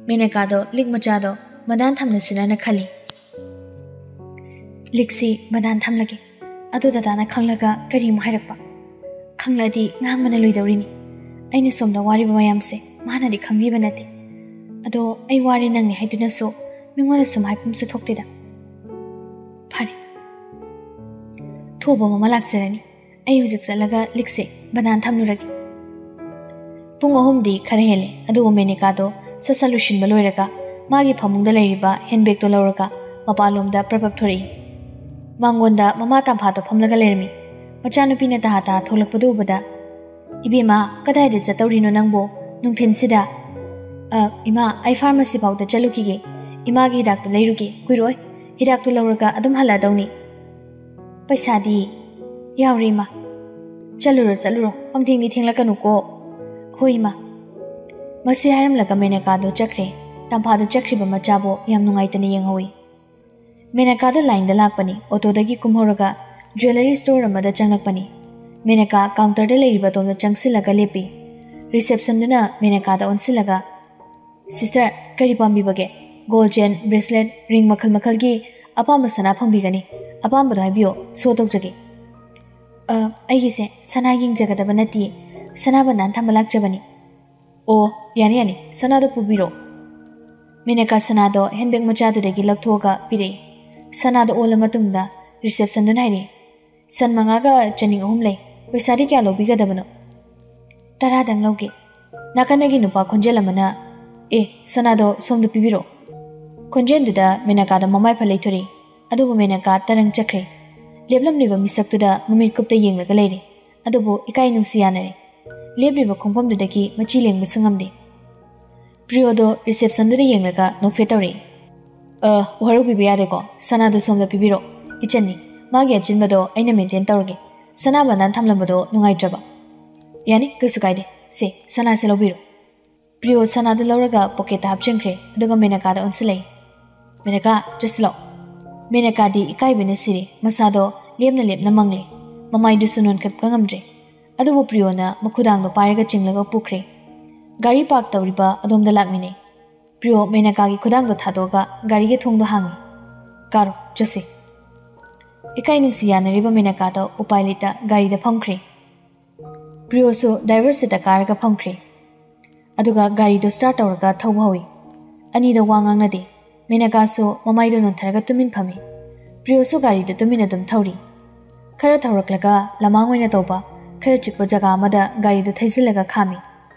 ꯃꯦꯅꯀꯥꯗꯣ ꯂꯤꯛ ꯃꯆꯥꯗꯣ ꯃꯗꯥꯟ ꯊꯝꯂꯁꯤꯔꯅ ꯈꯜꯂꯤ꯫ ꯂꯤꯛꯁꯤ ꯃꯗꯥꯟ ꯊꯝꯂꯒꯦ꯫ ꯑꯗꯨ ꯗꯗꯥꯅ ꯈꯪꯂꯒ ꯀꯔꯤ ꯑꯃꯨꯛ ꯍꯥꯏꯔꯛꯄ? ꯈꯪꯂꯛꯑꯗꯤ ꯉꯥꯡꯕꯅ ꯂꯣꯏꯗꯧꯔꯤꯅꯤ꯫ ꯑꯩꯅ ꯁꯣꯝꯗ ꯋꯥꯔꯤꯕ ꯃꯌꯥꯝꯁꯦ ꯃꯥꯅꯗꯤ ꯈꯪꯕꯤꯕ ꯅꯠꯇꯦ꯫ ꯑꯗꯣ ꯑꯩ ꯋꯥꯔꯦ ꯅꯪꯅꯦ ꯍꯥꯏꯗꯨꯅꯁꯨ ꯃꯤꯉꯣꯟꯗ ꯁꯨꯝ ꯍꯥꯏꯐꯝꯁꯨ ꯊꯣꯛꯇꯦꯗ꯫ ꯐꯔꯦ, ꯊꯣꯛꯄ ꯑꯃ ꯂꯥꯛꯆꯔꯅꯤ꯫ ꯑꯩ ꯍꯧꯖꯤꯛ ꯆꯠꯂꯒ ꯂꯤꯛꯁꯦ ꯕꯅꯥꯟ ꯊꯝꯂꯨꯔꯒꯦ꯫ ꯄꯨꯡ ꯑꯍꯨꯝꯗꯤ ꯈꯔ ꯍꯦꯜꯂꯦ, ꯑꯗꯨꯕꯨ ꯃꯦꯅꯦꯀꯥꯗꯣ ꯁꯠ ꯁꯠ ꯂꯣꯏꯁꯤꯟꯕ ꯂꯣꯏꯔꯒ ꯃꯥꯒꯤ ꯐꯃꯨꯡꯗ ꯂꯩꯔꯤꯕ ꯍꯦꯟꯕꯦꯒꯇꯣ ꯂꯧꯔꯒ ꯃꯄꯥꯟꯂꯣꯝꯗ ꯄ꯭ꯔꯞ ꯄ꯭ꯔꯞ ꯊꯣꯔꯛꯏ꯫ ꯃꯉꯣꯟꯗ ꯃꯃꯥ ꯇꯝꯐꯥꯗꯣ ꯐꯝꯂꯒ ꯂꯩꯔꯝꯃꯤ꯫ ꯃꯆꯥꯅꯨꯄꯤꯅ ꯇꯍꯥ ꯇꯍꯥ ꯊꯣꯛꯂꯛꯄꯗꯨ ꯎꯕꯗ, "ꯏꯕꯦꯝꯃ, ꯀꯗꯥꯏꯗ ꯆꯠꯇꯧꯔꯤꯅꯣ ꯅꯪꯕꯨ ꯅꯨꯡꯊꯤꯟꯁꯤꯗ?" "ꯑ, ꯏꯃꯥ, ꯑꯩ ꯐꯥꯔꯃꯥꯁꯤ ꯐꯥꯎꯗ ꯆꯠꯂꯨꯈꯤꯒꯦ꯫ ꯏꯃꯥꯒꯤ ꯍꯤꯗꯥꯛꯇꯨ ꯂꯩꯔꯨꯒꯦ꯫ ꯀꯨꯏꯔꯣꯏ꯫ ꯍꯤꯗꯥꯛꯇꯨ ꯂꯧꯔꯒ ꯑꯗꯨꯝ ꯍꯜꯂꯛꯑꯗꯧꯅꯤ꯫" "ꯄꯩꯁꯥꯗꯤ?" "ꯌꯥꯎꯔꯦ, ꯏꯃꯥ꯫" "ꯆꯠꯂꯨꯔꯣ, ꯆꯠꯂꯨꯔꯣ꯫ ꯄꯪꯊꯦꯡꯗꯤ ꯊꯦꯡꯂꯛꯀꯅꯨꯀꯣ꯫" "ꯍꯣꯏ, ꯏꯃꯥ꯫" ꯃꯁꯤ ꯍꯥꯏꯔꯝꯂꯒ ꯃꯦꯅꯀꯥꯗꯣ ꯆꯠꯈ꯭ꯔꯦ꯫ ꯇꯝꯐꯥꯗꯣ ꯆꯠꯈ꯭ꯔꯤꯕ ꯃꯆꯥꯕꯨ ꯌꯥꯝ ꯅꯨꯡꯉꯥꯏꯇꯅ ꯌꯦꯡꯍꯧꯏ꯫ ꯃꯦꯅꯀꯥꯗꯣ ꯂꯥꯏꯟꯗ ꯂꯥꯛꯄꯅꯤ꯫ ꯑꯣꯇꯣꯗꯒꯤ ꯀꯨꯝꯍꯧꯔꯒ ꯖ꯭ꯋꯦꯂꯔꯤ ꯁ꯭ꯇꯣꯔ ꯑꯃꯗ ꯆꯪꯂꯛꯄꯅꯤ꯫ ꯃꯦꯅꯀꯥ ꯀꯥꯎꯟꯇꯔꯗ ꯂꯩꯔꯤꯕ ꯑꯗꯣꯝꯗ ꯆꯪꯁꯤꯜꯂꯒ ꯂꯦꯞꯄꯤ꯫ ꯔꯤꯁꯦꯞꯁꯟꯗꯨꯅ ꯃꯦꯅꯀꯥꯗ ꯑꯣꯟꯁꯤꯜꯂꯒ, "ꯁꯤꯁꯇꯔ, ꯀꯔꯤ ꯄꯥꯝꯕꯤꯕꯒꯦ? ꯒꯣꯜ ꯆꯦꯟ, ꯕ꯭ꯔꯦꯁꯂꯦꯠ, ꯔꯤꯡ ꯃꯈꯜ ꯃꯈꯜꯒꯤ ꯑꯄꯥꯝꯕ ꯁꯅꯥ ꯐꯪꯕꯤꯒꯅꯤ꯫ ꯑꯄꯥꯝꯕꯗꯣ ꯍꯥꯏꯕꯤꯌꯨ, ꯁꯣ ꯇꯧꯖꯒꯦ꯫" "ꯑ, ꯑꯩꯒꯤꯁꯦ ꯁꯅꯥ ꯌꯦꯡꯖꯒꯗꯕ ꯅꯠꯇꯤꯌꯦ, ꯁꯅꯥ ꯕꯟꯗꯥꯟ ꯊꯝꯕ ꯂꯥꯛꯆꯕꯅꯤ꯫" "ꯑꯣ, ꯌꯥꯅꯤ, ꯌꯥꯅꯤ, ꯁꯅꯥꯗꯣ ꯄꯨꯕꯤꯔꯣ꯫" ꯃꯦꯅꯀꯥ ꯁꯅꯥꯗꯣ ꯍꯦꯟꯕꯦꯒ ꯃꯆꯥꯗꯨꯗꯒꯤ ꯂꯧꯊꯣꯛꯑꯒ ꯄꯤꯔꯛꯏ꯫ ꯁꯅꯥꯗꯣ ꯑꯣꯜꯂ ꯃꯇꯨꯡꯗ ꯔꯤꯁꯦꯞꯁꯟꯗꯨꯅ ꯍꯥꯏꯔꯛꯏ, "ꯁꯟ ꯃꯉꯥꯒ ꯆꯅꯤꯡ ꯑꯍꯨꯝ ꯂꯩ꯫ ꯄꯩꯁꯥꯗꯤ ꯀꯌꯥ ꯂꯧꯕꯤꯒꯗꯕꯅꯣ?" "ꯇꯔꯥꯗꯪ ꯂꯧꯒꯦ꯫" ꯅꯥꯀꯟꯗꯒꯤ ꯅꯨꯄꯥ ꯈꯣꯟꯖꯦꯜ ꯑꯃꯅ, "ꯑꯦ, ꯁꯅꯥꯗꯣ ꯁꯣꯝꯗ ꯄꯤꯕꯤꯔꯛꯑꯣ꯫" ꯈꯣꯟꯖꯦꯜꯗꯨꯗ ꯃꯦꯅꯀꯥꯗ ꯃꯃꯥꯏ ꯐ ꯂꯩꯊꯣꯔꯛꯏ꯫ ꯑꯗꯨꯕꯨ ꯃꯦꯅꯀꯥ ꯇꯔꯪ ꯆꯠꯈ꯭ꯔꯦ꯫ ꯂꯦꯞꯂꯝꯂꯤꯕ ꯃꯤꯁꯛꯇꯨꯗ ꯃꯃꯤꯠ ꯀꯨꯞꯇ ꯌꯦꯡꯂꯒ ꯂꯩꯔꯦ꯫ ꯑꯗꯨꯕꯨ ꯏꯀꯥꯏ ꯅꯨꯡꯁꯤ ꯌꯥꯅꯔꯦ꯫ ꯂꯦꯞꯂꯤꯕ ꯈꯣꯡꯐꯝꯗꯨꯗꯒꯤ ꯃꯆꯤ ꯂꯦꯡꯕꯁꯨ ꯉꯝꯗꯦ꯫ ꯄ꯭ꯔꯤꯌꯣꯗꯣ ꯔꯤꯁꯦꯞꯁꯟꯗꯨꯗ ꯌꯦꯡꯂꯒ ꯅꯣꯛꯐꯦꯠ ꯇꯧꯔꯛꯏ꯫ "ꯑ, ꯋꯥꯔꯧꯕꯤꯕ ꯌꯥꯗꯦꯀꯣ, ꯁꯅꯥꯗꯣ ꯁꯣꯝꯗ ꯄꯤꯕꯤꯔꯣ꯫ ꯏꯆꯟꯅꯤ, ꯃꯥꯒꯤ ꯑꯆꯤꯟꯕꯗꯣ ꯑꯩꯅ ꯃꯦꯟꯇꯦꯟ ꯇꯧꯔꯒꯦ꯫ ꯁꯅꯥ ꯕꯟꯗꯥꯟ ꯊꯝꯂꯝꯕꯗꯣ ꯅꯨꯡꯉꯥꯏꯇ꯭ꯔꯕ?" "ꯌꯥꯅꯤ, ꯀꯩꯁꯨ ꯀꯥꯏꯗꯦ꯫ ꯁꯦ, ꯁꯅꯥꯁꯦ ꯂꯧꯕꯤꯔꯣ꯫" ꯄ꯭ꯔꯤꯌꯣ ꯁꯅꯥꯗꯨ ꯂꯧꯔꯒ ꯄꯣꯀꯦꯠꯇ ꯍꯥꯞꯆꯤꯟꯈ꯭ꯔꯦ, ꯑꯗꯨꯒ ꯃꯦꯅꯀꯥꯗ ꯑꯣꯟꯁꯤꯜꯂꯛꯏ꯫ "ꯃꯦꯅꯀꯥ, ꯆꯠꯁꯤꯜꯂꯣ꯫" ꯃꯦꯅꯀꯥꯗꯤ ꯏꯀꯥꯏꯕꯅ ꯁꯤꯔꯦ, ꯃꯁꯥꯗꯣ ꯂꯦꯞꯅ ꯂꯦꯞꯅ ꯃꯪꯂꯦ, ꯃꯃꯥꯏꯗꯨꯁꯨ ꯅꯣꯟꯈꯠꯄ ꯉꯝꯗ꯭ꯔꯦ꯫ ꯑꯗꯨꯕꯨ ꯄ꯭ꯔꯤꯌꯣꯅ ꯃꯈꯨꯗꯥꯡꯗꯣ ꯄꯥꯏꯔꯒ ꯆꯤꯡꯂꯒ ꯄꯨꯈ꯭ꯔꯦ꯫ ꯒꯥꯔꯤ ꯄꯥꯔꯛ ꯇꯧꯔꯤꯕ ꯑꯗꯣꯝꯗ ꯂꯥꯛꯃꯤꯟꯅꯩ꯫ ꯄ꯭ꯔꯤꯌꯣ ꯃꯦꯅꯀꯥꯒꯤ ꯈꯨꯗꯥꯡꯗꯣ ꯊꯥꯗꯣꯛꯑꯒ ꯒꯥꯔꯤꯒꯤ ꯊꯣꯡꯗꯣ ꯍꯥꯡꯉꯤ꯫ "ꯀꯥꯔꯣ, ꯆꯠꯁꯤ꯫" ꯏꯀꯥꯏ ꯅꯨꯡꯁꯤ ꯌꯥꯅꯔꯤꯕ ꯃꯦꯅꯀꯥꯗꯣ ꯎꯄꯥꯏ ꯂꯩꯇ ꯒꯥꯔꯤꯗ ꯐꯝꯈ꯭ꯔꯦ꯫ ꯄ꯭ꯔꯤꯌꯣꯁꯨ ꯗ꯭ꯔꯥꯏꯚꯔ ꯁꯤꯠꯇ ꯀꯥꯔꯒ ꯐꯝꯈ꯭ꯔꯦ꯫ ꯑꯗꯨꯒ ꯒꯥꯔꯤꯗꯣ start ꯇꯧꯔꯒ ꯊꯧꯕ ꯍꯧꯏ꯫ ꯑꯅꯤꯗꯣ ꯋꯥ ꯉꯥꯡꯅꯗꯦ꯫ ꯃꯦꯅꯀꯥꯁꯨ ꯃꯃꯥꯏꯗꯣ ꯅꯣꯟꯊꯔꯒ ꯇꯨꯃꯤꯟ ꯐꯝꯃꯤ꯫ ꯄ꯭ꯔꯤꯌꯣꯁꯨ ꯒꯥꯔꯤꯗꯣ ꯇꯨꯃꯤꯟ ꯑꯗꯨꯝ ꯊꯧꯔꯤ꯫ ꯈꯔ ꯊꯧꯔꯛꯂꯒ ꯂꯃꯥꯡ ꯑꯣꯏꯅ ꯇꯧꯕ ꯈꯔ ꯆꯤꯛꯄ ꯖꯒꯥ ꯑꯃꯗ ꯒꯥꯔꯤꯗꯣ ꯊꯩꯖꯤꯜꯂꯒ ꯈꯥꯝꯃꯤ꯫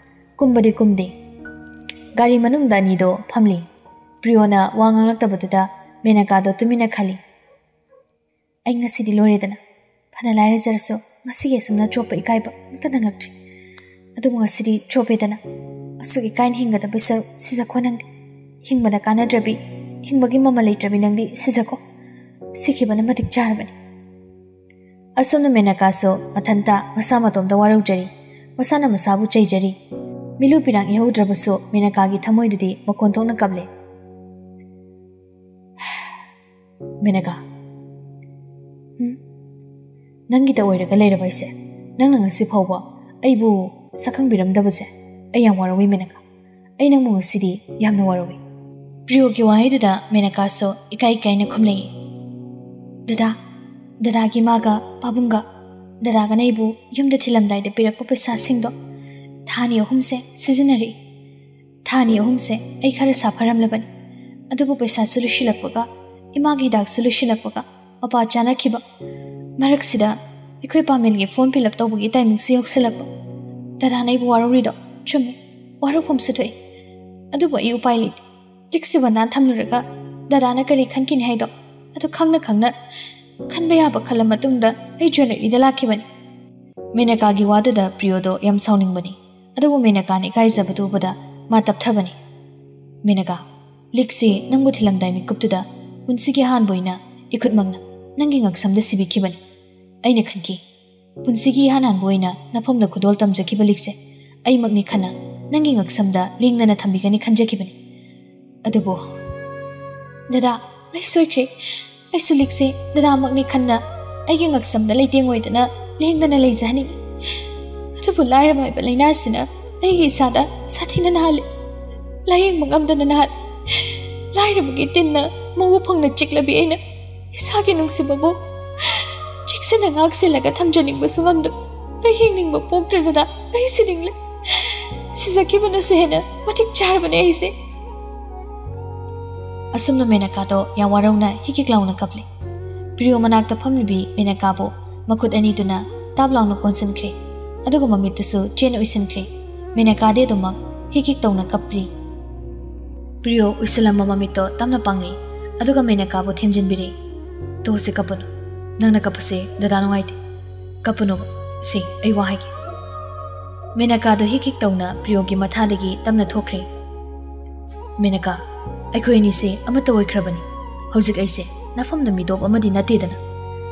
ꯀꯨꯝꯕꯗꯤ ꯀꯨꯝꯗꯦ꯫ ꯒꯥꯔꯤ ꯃꯅꯨꯡꯗ ꯑꯅꯤꯗꯣ ꯐꯝꯂꯤ꯫ ꯄ꯭ꯔꯤꯌꯣꯅ ꯋꯥ ꯉꯥꯡꯂꯛꯇꯕꯗꯨꯗ ꯃꯦꯅꯀꯥꯗꯣ ꯇꯨꯃꯤꯟꯅ ꯈꯜꯂꯤ꯫ "ꯑꯩ ꯉꯁꯤꯗꯤ ꯂꯣꯏꯔꯦꯗꯅ꯫ ꯐꯅ ꯂꯥꯏꯔꯖꯔꯁꯨ ꯉꯁꯤꯒꯤ ꯑꯁꯨꯝꯅ ꯆꯣꯞꯄ ꯏꯀꯥꯏꯕ ꯑꯃꯨꯛꯇ ꯅꯪꯂꯛꯇ꯭ꯔꯤ꯫ ꯑꯗꯨꯕꯨ ꯉꯁꯤꯗꯤ ꯆꯣꯞꯄꯦꯗꯅ꯫ ꯑꯁꯨꯛ ꯏꯀꯥꯏꯅ ꯍꯤꯡꯒꯗꯕ ꯁꯔꯨꯛ ꯁꯤꯖꯈꯣ ꯅꯪꯗꯤ꯫ ꯍꯤꯡꯕꯗ ꯀꯥꯟꯅꯗ꯭ꯔꯕꯤ, ꯍꯤꯡꯕꯒꯤ ꯃꯃꯜ ꯂꯩꯇ꯭ꯔꯕꯤ ꯅꯪꯗꯤ ꯁꯤꯖꯈꯣ꯫ ꯁꯤꯈꯤꯕꯅ ꯃꯇꯤꯛ ꯆꯥꯔꯕꯅꯤ꯫" ꯑꯁꯣꯝꯅ ꯃꯦꯅꯀꯥꯁꯨ ꯃꯊꯟꯇ ꯃꯁꯥ ꯃꯇꯣꯝꯇ ꯋꯥꯔꯧꯖꯔꯤ꯫ ꯃꯁꯥꯅ ꯃꯁꯥꯕꯨ ꯆꯩꯖꯔꯤ꯫ ꯃꯤꯂꯨ ꯄꯤꯔꯥꯡ ꯏꯍꯧꯗ꯭ꯔꯕꯁꯨ ꯃꯦꯅꯀꯥꯒꯤ ꯊꯃꯣꯏꯗꯨꯗꯤ ꯃꯈꯣꯟ ꯊꯣꯛꯅ ꯀꯞꯂꯦ꯫ "ꯃꯦꯅꯀꯥ, ꯍꯨꯝ? ꯅꯪꯒꯤꯗ ꯑꯣꯏꯔꯒ ꯂꯩꯔꯕ ꯑꯩꯁꯦ? ꯅꯪꯅ ꯉꯁꯤ ꯐꯥꯎꯕ ꯑꯩꯕꯨ ꯁꯛꯈꯪꯕꯤꯔꯝꯗꯕꯁꯦ ꯑꯩ ꯌꯥꯝ ꯋꯥꯔꯧꯏ ꯃꯦꯅꯀꯥ꯫ ꯑꯩ ꯅꯪꯕꯨ ꯉꯁꯤꯗꯤ ꯌꯥꯝꯅ ꯋꯥꯔꯧꯏ꯫" ꯄ꯭ꯔꯤꯌꯣꯒꯤ ꯋꯥꯍꯩꯗꯨꯗ ꯃꯦꯅꯀꯥꯁꯨ ꯏꯀꯥꯏ ꯏꯀꯥꯏꯅ ꯈꯨꯝꯂꯛꯏ꯫ "ꯗꯗꯥ, ꯗꯗꯥꯒꯤ ꯏꯃꯥꯒ ꯄꯥꯕꯨꯡꯒ ꯗꯗꯥꯒꯅ ꯑꯩꯕꯨ ꯌꯨꯝꯗ ꯊꯤꯜꯂꯝꯗꯥꯏꯗ ꯄꯤꯔꯛꯄ ꯄꯩꯁꯥꯁꯤꯡꯗꯣ ꯊꯥ ꯑꯅꯤ ꯑꯍꯨꯝꯁꯦ ꯁꯤꯖꯤꯟꯅꯔꯛꯏ꯫ ꯊꯥ ꯑꯅꯤ ꯑꯍꯨꯝꯁꯦ ꯑꯩ ꯈꯔ ꯁꯥꯐꯔꯝꯂꯕꯅꯤ꯫ ꯑꯗꯨꯕꯨ ꯄꯩꯁꯥꯁꯨ ꯂꯣꯏꯁꯤꯜꯂꯛꯄꯒ, ꯏꯃꯥꯒꯤ ꯍꯤꯗꯥꯛꯁꯨ ꯂꯣꯏꯁꯤꯜꯂꯛꯄꯒ, ꯃꯄꯥ ꯆꯥꯅꯈꯤꯕ꯫ ꯃꯔꯛꯁꯤꯗ ꯑꯩꯈꯣꯏ ꯄꯥꯃꯦꯜꯒꯤ form fill up ꯇꯧꯕꯒꯤ timingꯁꯨ ꯌꯧꯁꯤꯜꯂꯛꯄ꯫ ꯗꯗꯥꯅ ꯑꯩꯕꯨ ꯋꯥꯔꯧꯔꯤꯗꯣ ꯆꯨꯝꯃꯤ, ꯋꯥꯔꯧꯐꯝꯁꯨ ꯊꯣꯛꯏ꯫ ꯑꯗꯨꯕꯨ ꯑꯩ ꯎꯄꯥꯏ ꯂꯩꯇꯦ꯫ ꯂꯤꯛꯁꯤ ꯕꯟꯗꯥꯟ ꯊꯝꯂꯨꯔꯒ ꯗꯗꯥꯅ ꯀꯔꯤ ꯈꯟꯈꯤꯅꯤ ꯍꯥꯏꯗꯣ ꯑꯗꯨ ꯈꯪꯅ ꯈꯪꯅ ꯈꯟꯕ ꯌꯥꯕ ꯈꯜꯂ ꯃꯇꯨꯡꯗ ꯑꯩ ꯖ꯭ꯋꯦꯂꯔꯤꯗ ꯂꯥꯛꯈꯤꯕꯅꯤ꯫" ꯃꯦꯅꯀꯥꯒꯤ ꯋꯥꯗꯨꯗ ꯄ꯭ꯔꯤꯌꯣꯗꯣ ꯌꯥꯝ ꯁꯥꯎꯅꯤꯡꯕꯅꯤ꯫ ꯑꯗꯨꯕꯨ ꯃꯦꯅꯀꯥꯅ ꯏꯀꯥꯏꯖꯕꯗꯨ ꯎꯕꯗ ꯃꯥ ꯇꯞꯊꯕꯅꯤ꯫ "ꯃꯦꯅꯀꯥ, ꯂꯤꯛꯁꯤ ꯅꯪꯕꯨ ꯊꯤꯜꯂꯝꯗꯥꯏ ꯃꯤꯀꯨꯞꯇꯨꯗ ꯄꯨꯟꯁꯤꯒꯤ ꯑꯍꯥꯟꯕ ꯑꯣꯏꯅ ꯏꯈꯨꯠꯃꯛꯅ ꯅꯪꯒꯤ ꯉꯛꯁꯝꯗ ꯁꯤꯕꯤꯈꯤꯕꯅꯤ꯫ ꯑꯩꯅ ꯈꯟꯈꯤ, ꯄꯨꯟꯁꯤꯒꯤ ꯏꯍꯥꯟ ꯍꯥꯟꯕ ꯑꯣꯏꯅ ꯅꯐꯝꯗ ꯈꯨꯗꯣꯜ ꯇꯝꯖꯈꯤꯕ ꯂꯤꯛꯁꯦ ꯑꯩꯃꯛꯅꯤ ꯈꯟꯅ ꯅꯪꯒꯤ ꯉꯛꯁꯝꯗ ꯂꯦꯡꯗꯅ ꯊꯝꯕꯤꯒꯅꯤ ꯈꯟꯖꯈꯤꯕꯅꯤ꯫ ꯑꯗꯨꯕꯨ ꯗꯗꯥ, ꯑꯩ ꯁꯣꯏꯈ꯭ꯔꯦ꯫ ꯑꯩꯁꯨ ꯂꯤꯛꯁꯦ ꯗꯗꯥꯃꯛꯅꯤ ꯈꯟꯅ ꯑꯩꯒꯤ ꯉꯛꯁꯝꯗ ꯂꯩꯇꯦꯡ ꯑꯣꯏꯗꯅ ꯂꯦꯡꯗꯅ ꯂꯩꯖꯍꯟꯅꯤꯡꯉꯤ꯫ ꯑꯗꯨꯕꯨ ꯂꯥꯏꯔꯕ ꯍꯥꯏꯕ ꯂꯥꯏꯅꯥ ꯑꯁꯤꯅ ꯑꯩꯒꯤ ꯏꯁꯥꯗ ꯁꯥꯊꯤꯅ ꯅꯥꯍꯜꯂꯤ꯫ ꯂꯥꯌꯦꯡꯕ ꯉꯝꯗꯅ ꯅꯥꯍꯜꯂꯤ꯫ ꯂꯥꯏꯔꯕꯒꯤ ꯇꯤꯟꯅ ꯃꯎ ꯐꯪꯅ ꯆꯤꯛꯂꯕꯤ ꯑꯩꯅ ꯏꯁꯥꯒꯤ ꯅꯨꯡꯁꯤꯕꯕꯨ ꯆꯦꯛꯁꯤꯟꯅ ꯉꯥꯛꯁꯦꯜꯂꯒ ꯊꯝꯖꯅꯤꯡꯕꯁꯨ ꯉꯝꯗꯕ꯫ ꯑꯩ ꯍꯤꯡꯅꯤꯡꯕ ꯄꯣꯛꯇ꯭ꯔꯦ ꯗꯗꯥ, ꯑꯩ ꯁꯤꯅꯤꯡꯂꯦ꯫" ꯁꯤꯖꯈꯤꯕꯅꯁꯨ ꯍꯦꯟꯅ ꯃꯇꯤꯛ ꯆꯥꯔꯕꯅꯦ ꯑꯩꯁꯦ꯫ ꯑꯁꯨꯝꯅ ꯃꯦꯅꯀꯥꯗꯣ ꯌꯥꯝ ꯋꯥꯔꯧꯅ ꯍꯤꯛ ꯍꯤꯛ ꯂꯥꯎꯅ ꯀꯞꯂꯤ꯫ ꯄ꯭ꯔꯤꯌꯣ ꯃꯅꯥꯛꯇ ꯐꯝꯂꯤꯕꯤ ꯃꯦꯅꯀꯥꯕꯨ ꯃꯈꯨꯠ ꯑꯅꯤꯗꯨꯅ ꯇꯥꯞ ꯂꯥꯎꯅ ꯀꯣꯟꯁꯤꯟꯈ꯭ꯔꯦ, ꯑꯗꯨꯒ ꯃꯃꯤꯠꯇꯨꯁꯨ ꯆꯦꯅ ꯎꯏꯁꯤꯟꯈ꯭ꯔꯦ꯫ ꯃꯦꯅꯀꯥꯗꯤ ꯑꯗꯨꯃꯛ ꯍꯤꯛ ꯍꯤꯛ ꯇꯧꯅ ꯀꯞꯂꯤ꯫ ꯄ꯭ꯔꯤꯌꯣ ꯎꯏꯁꯤꯜꯂꯝꯕ ꯃꯃꯤꯠꯇꯣ ꯇꯞꯅ ꯄꯥꯡꯂꯤ, ꯑꯗꯨꯒ ꯃꯦꯅꯀꯥꯕꯨ ꯊꯦꯝꯖꯤꯟꯕꯤꯔꯦ꯫ "ꯇꯣꯛꯑꯁꯦ, ꯀꯞꯄꯅꯨ꯫ ꯅꯪꯅ ꯀꯞꯄꯁꯦ ꯗꯗꯥ ꯅꯨꯡꯉꯥꯏꯇꯦ꯫ ꯀꯞꯄꯅꯣꯕ꯫ ꯁꯦ, ꯑꯩ ꯋꯥ ꯍꯥꯏꯒꯦ꯫" ꯃꯦꯅꯀꯥꯗꯣ ꯍꯤꯛ ꯍꯤꯛ ꯇꯧꯅ ꯄ꯭ꯔꯤꯌꯣꯒꯤ ꯃꯊꯥꯗꯒꯤ ꯇꯞꯅ ꯊꯣꯛꯈ꯭ꯔꯦ꯫ "ꯃꯦꯅꯀꯥ, ꯑꯩꯈꯣꯏ ꯑꯅꯤꯁꯦ ꯑꯃꯠꯇ ꯑꯣꯏꯈ꯭ꯔꯕꯅꯤ꯫ ꯍꯧꯖꯤꯛ ꯑꯩꯁꯦ ꯅꯐꯝꯗ ꯃꯤꯇꯣꯞ ꯑꯃꯗꯤ ꯅꯠꯇꯦꯗꯅ꯫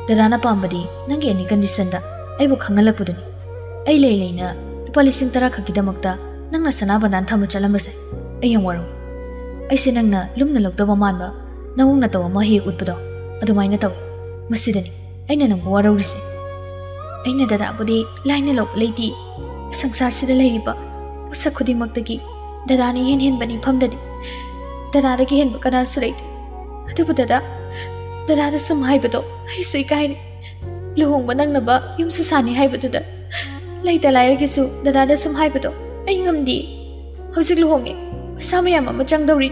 ꯗꯗꯥꯅ ꯄꯥꯝꯕꯗꯤ ꯅꯪꯒꯤ ꯑꯦꯅꯤ ꯀꯟꯗꯤꯁꯟꯗ ꯑꯩꯕꯨ ꯈꯪꯍꯜꯂꯛꯄꯗꯨꯅꯤ꯫ ꯑꯩ ꯂꯩ ꯂꯩꯅ ꯂꯨꯄꯥ ꯂꯤꯁꯤꯡ ꯇꯔꯥ ꯈꯛꯀꯤꯗꯃꯛꯇ ꯅꯪꯅ ꯁꯅꯥ ꯕꯟꯗꯥꯟ ꯊꯝꯕ ꯆꯠꯂꯝꯕꯁꯦ ꯑꯩ ꯌꯥꯝ ꯋꯥꯔꯧꯏ꯫ ꯑꯩꯁꯦ ꯅꯪꯅ ꯂꯨꯝꯅ ꯂꯧꯗꯕ ꯃꯥꯟꯕ ꯅꯑꯣꯡ ꯅꯇꯧ ꯑꯃ ꯍꯦꯛ ꯎꯠꯄꯗꯣ ꯑꯗꯨꯃꯥꯏꯅ ꯇꯧꯏ꯫ ꯃꯁꯤꯗꯅꯤ ꯑꯩꯅ ꯅꯪꯕꯨ ꯋꯥꯔꯧꯔꯤꯁꯦ꯫ ꯑꯩꯅ ꯗꯗꯥꯕꯨꯗꯤ ꯂꯥꯏꯅ ꯂꯧꯕ ꯂꯩꯇꯦ꯫ ꯁꯪꯁꯥꯔꯁꯤꯗ ꯂꯩꯔꯤꯕ ꯄꯣꯠꯁꯛ ꯈꯨꯗꯤꯡꯃꯛꯇꯒꯤ ꯗꯗꯥꯅ ꯏꯍꯦꯟ ꯍꯦꯟꯕꯅꯤ ꯐꯝꯗꯗꯤ꯫ ꯗꯗꯥꯗꯒꯤ ꯍꯦꯟꯕ ꯀꯅꯥꯁꯨ ꯂꯩꯇꯦ꯫ ꯑꯗꯨꯕꯨ ꯗꯗꯥ, ꯗꯗꯥꯗ ꯁꯨꯝ ꯍꯥꯏꯕꯗꯣ ꯑꯩꯁꯨ ꯏꯀꯥꯏꯔꯦ꯫ ꯂꯨꯍꯣꯡꯕ ꯅꯪꯅꯕ ꯌꯨꯝꯁꯨ ꯁꯥꯅꯤ ꯍꯥꯏꯕꯗꯨꯗ ꯂꯩꯇ ꯂꯥꯏꯔꯒꯤꯁꯨ ꯗꯗꯥꯗ ꯁꯨꯝ ꯍꯥꯏꯕꯗꯣ ꯑꯩ ꯉꯝꯗꯦ꯫ ꯍꯧꯖꯤꯛ ꯂꯨꯍꯣꯡꯉꯦ, ꯄꯩꯁꯥ ꯃꯌꯥꯝ ꯑꯃ ꯆꯪꯗꯧꯔꯤ꯫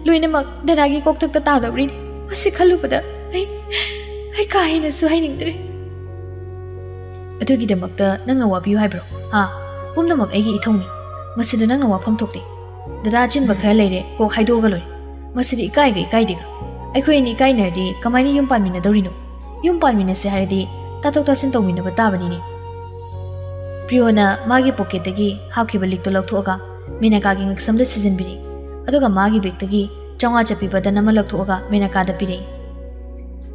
ꯂꯣꯏꯅꯃꯛ ꯗꯗꯥꯒꯤ ꯀꯣꯛꯊꯛꯇ ꯇꯥꯗꯧꯔꯤ꯫ ꯃꯁꯤ ꯈꯜꯂꯨꯕꯗ ꯑꯩ, ꯑꯩ ꯀꯥ ꯍꯦꯟꯅꯁꯨ ꯍꯥꯏꯅꯤꯡꯗ꯭ꯔꯦ꯫" "ꯑꯗꯨꯒꯤꯗꯃꯛꯇ ꯅꯪꯅ ꯋꯥꯕꯤꯌꯨ ꯍꯥꯏꯕ꯭ꯔꯣ? ꯍꯥ? ꯄꯨꯝꯅꯃꯛ ꯑꯩꯒꯤ ꯏꯊꯧꯅꯤ꯫ ꯃꯁꯤꯗ ꯅꯪꯅ ꯋꯥꯐꯝ ꯊꯣꯛꯇꯦ꯫ ꯗꯗꯥ ꯑꯆꯤꯟꯕ ꯈꯔ ꯂꯩꯔꯦ, ꯀꯣꯛ ꯍꯥꯏꯗꯣꯛꯑꯒ ꯂꯣꯏꯔꯦ꯫ ꯃꯁꯤꯗꯤ ꯏꯀꯥꯏꯒ ꯏꯀꯥꯏꯗꯦꯒ꯫ ꯑꯩꯈꯣꯏ ꯑꯅꯤ ꯏꯀꯥꯏꯅꯔꯗꯤ ꯀꯃꯥꯏꯅ ꯌꯨꯝ ꯄꯥꯟꯃꯤꯟꯅꯗꯧꯔꯤꯅꯣ? ꯌꯨꯝ ꯄꯥꯟꯃꯤꯟꯅꯁꯦ ꯍꯥꯏꯔꯗꯤ ꯇꯥꯊꯣꯛ ꯇꯥꯁꯤꯟ ꯇꯧꯃꯤꯟꯅꯕ ꯇꯥꯕꯅꯤꯅꯦ꯫" ꯄ꯭ꯔꯤꯌꯣꯅ ꯃꯥꯒꯤ ꯄꯣꯀꯦꯠꯇꯒꯤ ꯍꯥꯞꯈꯤꯕ ꯂꯤꯛꯇꯣ ꯂꯧꯊꯣꯛꯑꯒ ꯃꯦꯅꯀꯥꯒꯤ ꯉꯛꯁꯝꯗ ꯁꯤꯖꯤꯟꯕꯤꯔꯤ꯫ ꯑꯗꯨꯒ ꯃꯥꯒꯤ ꯕꯦꯒꯇꯒꯤ ꯆꯥꯝꯃꯉꯥ ꯆꯠꯄꯤ ꯕꯇꯟ ꯑꯃ ꯂꯧꯊꯣꯛꯑꯒ ꯃꯦꯅꯀꯥꯗ ꯄꯤꯔꯛꯏ꯫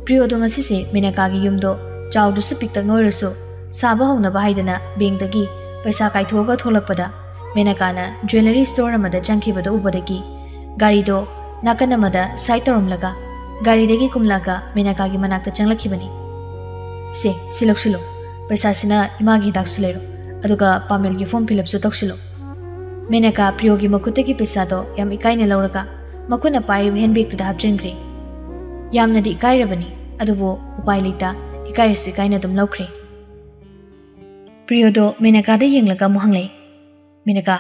ꯄ꯭ꯔꯤꯌꯣꯗꯣ ꯉꯁꯤꯁꯦ ꯃꯦꯅꯀꯥꯒꯤ ꯌꯨꯝꯗꯣ ꯆꯥꯎꯗ꯭ꯔꯁꯨ ꯄꯤꯛꯇꯛꯅ ꯑꯣꯏꯔꯁꯨ ꯁꯥꯕ ꯍꯧꯅꯕ ꯍꯥꯏꯗꯅ ꯕꯦꯡꯛꯇꯒꯤ ꯄꯩꯁꯥ ꯀꯥꯏꯊꯣꯛꯑꯒ ꯊꯣꯛꯂꯛꯄꯗ ꯃꯦꯅꯀꯥꯅ ꯖ꯭ꯋꯦꯂꯔꯤ ꯁ꯭ꯇꯣꯔ ꯑꯃꯗ ꯆꯪꯈꯤꯕꯗꯨ ꯎꯕꯗꯒꯤ ꯒꯥꯔꯤꯗꯣ ꯅꯥꯀꯟ ꯑꯃꯗ ꯁꯥꯏꯠ ꯇꯧꯔꯝꯂꯒ ꯒꯥꯔꯤꯗꯒꯤ ꯀꯨꯝꯂꯛꯑꯒ ꯃꯦꯅꯀꯥꯒꯤ ꯃꯅꯥꯛꯇ ꯆꯪꯂꯛꯈꯤꯕꯅꯤ꯫ "ꯁꯦ, ꯁꯤ ꯂꯧꯁꯤꯜꯂꯨ꯫ ꯄꯩꯁꯥꯁꯤꯅ ꯏꯃꯥꯒꯤ ꯍꯤꯗꯥꯛꯁꯨ ꯂꯩꯔꯣ, ꯑꯗꯨꯒ ꯄꯥꯃꯦꯜꯒꯤ ꯐꯣꯔꯝ ꯐꯤꯜ ꯑꯞꯁꯨ ꯇꯧꯁꯤꯜꯂꯨ꯫" ꯃꯦꯅꯀꯥ ꯄ꯭ꯔꯤꯌꯣꯒꯤ ꯃꯈꯨꯠꯇꯒꯤ ꯄꯩꯁꯥꯗꯣ ꯌꯥꯝ ꯏꯀꯥꯏꯅ ꯂꯧꯔꯒ ꯃꯈꯨꯠꯅ ꯄꯥꯏꯔꯤꯕ ꯍꯦꯟ ꯕꯦꯒꯇꯨꯗ ꯍꯥꯞꯆꯤꯟꯈ꯭ꯔꯦ꯫ ꯌꯥꯝꯅꯗꯤ ꯏꯀꯥꯏꯔꯕꯅꯤ, ꯑꯗꯨꯕꯨ ꯎꯄꯥꯏ ꯂꯩꯇ ꯏꯀꯥꯏꯔꯁꯨ ꯏꯀꯥꯏꯅ ꯑꯗꯨꯝ ꯂꯧꯈ꯭ꯔꯦ꯫ ꯄ꯭ꯔꯤꯌꯣꯗꯣ ꯃꯦꯅꯀꯥꯗ ꯌꯦꯡꯂꯒ ꯑꯃꯨꯛ ꯍꯪꯂꯛꯏ꯫ ꯃꯦꯅꯀꯥ,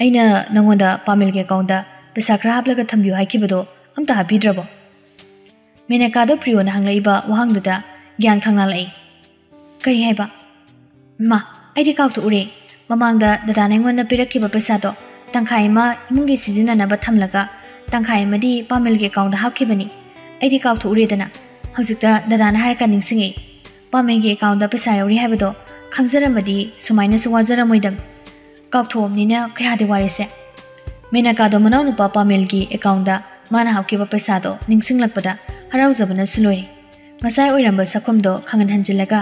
ꯑꯩꯅ ꯅꯪꯉꯣꯟꯗ ꯄꯥꯃꯦꯜꯒꯤ ꯑꯦꯀꯥꯎꯟꯗ ꯄꯩꯁꯥ ꯈꯔ ꯍꯥꯞꯂꯒ ꯊꯝꯕꯤꯌꯨ ꯍꯥꯏꯈꯤꯕꯗꯣ ꯑꯝꯇ ꯍꯥꯞꯄꯤꯗ꯭ꯔꯕꯣ? ꯃꯦꯅꯀꯥꯗꯣ ꯄ꯭ꯔꯤꯌꯣꯅ ꯍꯪꯂꯛꯏꯕ ꯋꯥꯍꯪꯗꯨꯗ ꯒ꯭ꯌꯥꯟ ꯈꯪꯂꯥꯡꯂꯛꯏ꯫ ꯀꯔꯤ ꯍꯥꯏꯕ? ꯃꯥ, ꯑꯩꯗꯤ ꯀꯥꯎꯊꯣꯛꯎꯔꯦ꯫ ꯃꯃꯥꯡꯗ ꯗꯗꯥꯅ ꯑꯩꯉꯣꯟꯗ ꯄꯤꯔꯛꯈꯤꯕ ꯄꯩꯁꯥꯗꯣ ꯇꯪꯈꯥꯏ ꯑꯃ ꯏꯃꯨꯡꯒꯤ ꯁꯤꯖꯤꯟꯅꯅꯕ ꯊꯝꯂꯒ ꯇꯪꯈꯥꯏ ꯑꯃꯗꯤ ꯄꯥꯃꯦꯜꯒꯤ ꯑꯦꯀꯥꯎꯟꯗ ꯍꯥꯞꯈꯤꯕꯅꯤ꯫ ꯑꯩꯗꯤ ꯀꯥꯎꯊꯣꯛꯎꯔꯦꯗꯅ꯫ ꯍꯧꯖꯤꯛꯇ ꯗꯗꯥꯅ ꯍꯥꯏꯔꯀꯥꯟ ꯅꯤꯡꯁꯤꯡꯉꯛꯏ꯫ ꯄꯥꯃꯦꯜꯒꯤ ꯑꯦꯀꯥꯎꯟꯗ ꯄꯩꯁꯥ ꯌꯥꯎꯔꯤ ꯍꯥꯏꯕꯗꯣ ꯈꯪꯖꯔꯝꯃꯗꯤ ꯁꯨꯃꯥꯏꯅꯁꯨ ꯋꯥꯖꯔꯝꯃꯣꯏꯗꯝ꯫ ꯀꯥꯎꯊꯣꯛꯑꯕꯅꯤꯅ ꯀꯌꯥꯗꯤ ꯋꯥꯔꯦꯁꯦ꯫ ꯃꯦꯅꯀꯥꯗꯣ ꯃꯅꯥꯎꯅꯨꯄꯥ ꯄꯥꯃꯦꯜꯒꯤ ꯑꯦꯀꯥꯎꯟꯗ ꯃꯥꯅ ꯍꯥꯞꯈꯤꯕ ꯄꯩꯁꯥꯗꯣ ꯅꯤꯡꯁꯤꯡꯂꯛꯄꯗ ꯍꯔꯥꯎꯖꯕꯅꯁꯨ ꯂꯣꯏꯔꯦ꯫ ꯉꯁꯥꯏ ꯑꯣꯏꯔꯝꯕ ꯁꯛꯐꯝꯗꯣ ꯈꯪꯍꯟ ꯍꯟꯖꯤꯜꯂꯒ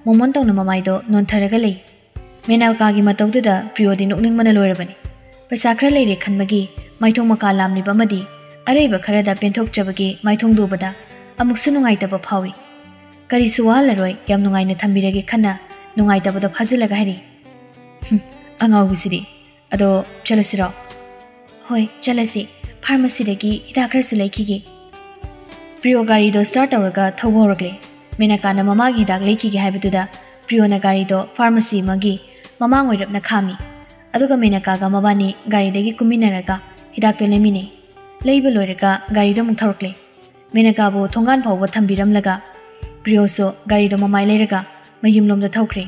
ꯃꯣꯃꯣꯟ ꯇꯧꯅ ꯃꯃꯥꯏꯗꯣ ꯅꯣꯟꯊꯔꯒ ꯂꯩ꯫ ꯃꯦꯅꯀꯥꯒꯤ ꯃꯇꯧꯗꯨꯗ ꯄ꯭ꯔꯤꯌꯣꯗꯤ ꯅꯣꯛꯅꯤꯡꯕꯅ ꯂꯣꯏꯔꯕꯅꯤ꯫ ꯄꯩꯁꯥ ꯈꯔ ꯂꯩꯔꯦ ꯈꯟꯕꯒꯤ ꯃꯥꯏꯊꯣꯡ ꯃꯀꯥ ꯂꯥꯝꯂꯤꯕ ꯑꯃꯗꯤ ꯑꯔꯩꯕ ꯈꯔꯗ ꯄꯦꯟꯊꯣꯛꯆꯕꯒꯤ ꯃꯥꯏꯊꯣꯡꯗꯨ ꯎꯕꯗ ꯑꯃꯨꯛꯁꯨ ꯅꯨꯡꯉꯥꯏꯇꯕ ꯐꯥꯎꯏ꯫ ꯀꯔꯤꯁꯨ ꯋꯥꯍꯜꯂꯔꯣꯏ, ꯌꯥꯝ ꯅꯨꯡꯉꯥꯏꯅ ꯊꯝꯕꯤꯔꯒꯦ ꯈꯟꯅ ꯅꯨꯡꯉꯥꯏꯇꯕꯗꯣ ꯐꯥꯖꯤꯜꯂꯒ ꯍꯥꯏꯔꯤ꯫ "ꯍꯨꯝ, ꯑꯉꯥꯎꯕꯤꯁꯤꯗꯤ꯫ ꯑꯗꯣ ꯆꯠꯂꯁꯤꯔꯣ?" "ꯍꯣꯏ, ꯆꯠꯂꯁꯤ꯫ ꯐꯥꯔꯃꯥꯁꯤꯗꯒꯤ ꯍꯤꯗꯥꯛ ꯈꯔꯁꯨ ꯂꯩꯈꯤꯒꯦ꯫" ꯄ꯭ꯔꯤꯌꯣ ꯒꯥꯔꯤꯗꯣ ꯁ꯭ꯇꯥꯔꯠ ꯇꯧꯔꯒ ꯊꯧꯕ ꯍꯧꯔꯛꯂꯦ꯫ ꯃꯦꯅꯀꯥꯅ ꯃꯃꯥꯒꯤ ꯍꯤꯗꯥꯛ ꯂꯩꯈꯤꯒꯦ ꯍꯥꯏꯕꯗꯨꯗ ꯄ꯭ꯔꯤꯌꯣꯅ ꯒꯥꯔꯤꯗꯣ ꯐꯥꯔꯃꯥꯁꯤ ꯑꯃꯒꯤ ꯃꯃꯥꯡ ꯑꯣꯏꯔꯞꯅ ꯈꯥꯝꯃꯤ꯫ ꯑꯗꯨꯒ ꯃꯦꯅꯀꯥꯒ ꯃꯕꯥꯅꯤ ꯒꯥꯔꯤꯗꯒꯤ ꯀꯨꯝꯃꯤꯟꯅꯔꯒ ꯍꯤꯗꯥꯛꯇꯣ ꯂꯩꯃꯤꯟꯅꯩ꯫ ꯂꯩꯕ ꯂꯣꯏꯔꯒ ꯒꯥꯔꯤꯗꯣ ꯑꯃꯨꯛ ꯊꯧꯔꯛꯂꯦ꯫ ꯃꯦꯅꯀꯥꯕꯨ ꯊꯣꯡꯒꯥꯟ ꯐꯥꯎꯕ ꯊꯝꯕꯤꯔꯝꯂꯒ ꯄ꯭ꯔꯤꯌꯣꯁꯨ ꯒꯥꯔꯤꯗꯣ ꯃꯃꯥꯏ ꯂꯩꯔꯒ ꯃꯌꯨꯝꯂꯣꯝꯗ ꯊꯧꯈ꯭ꯔꯦ꯫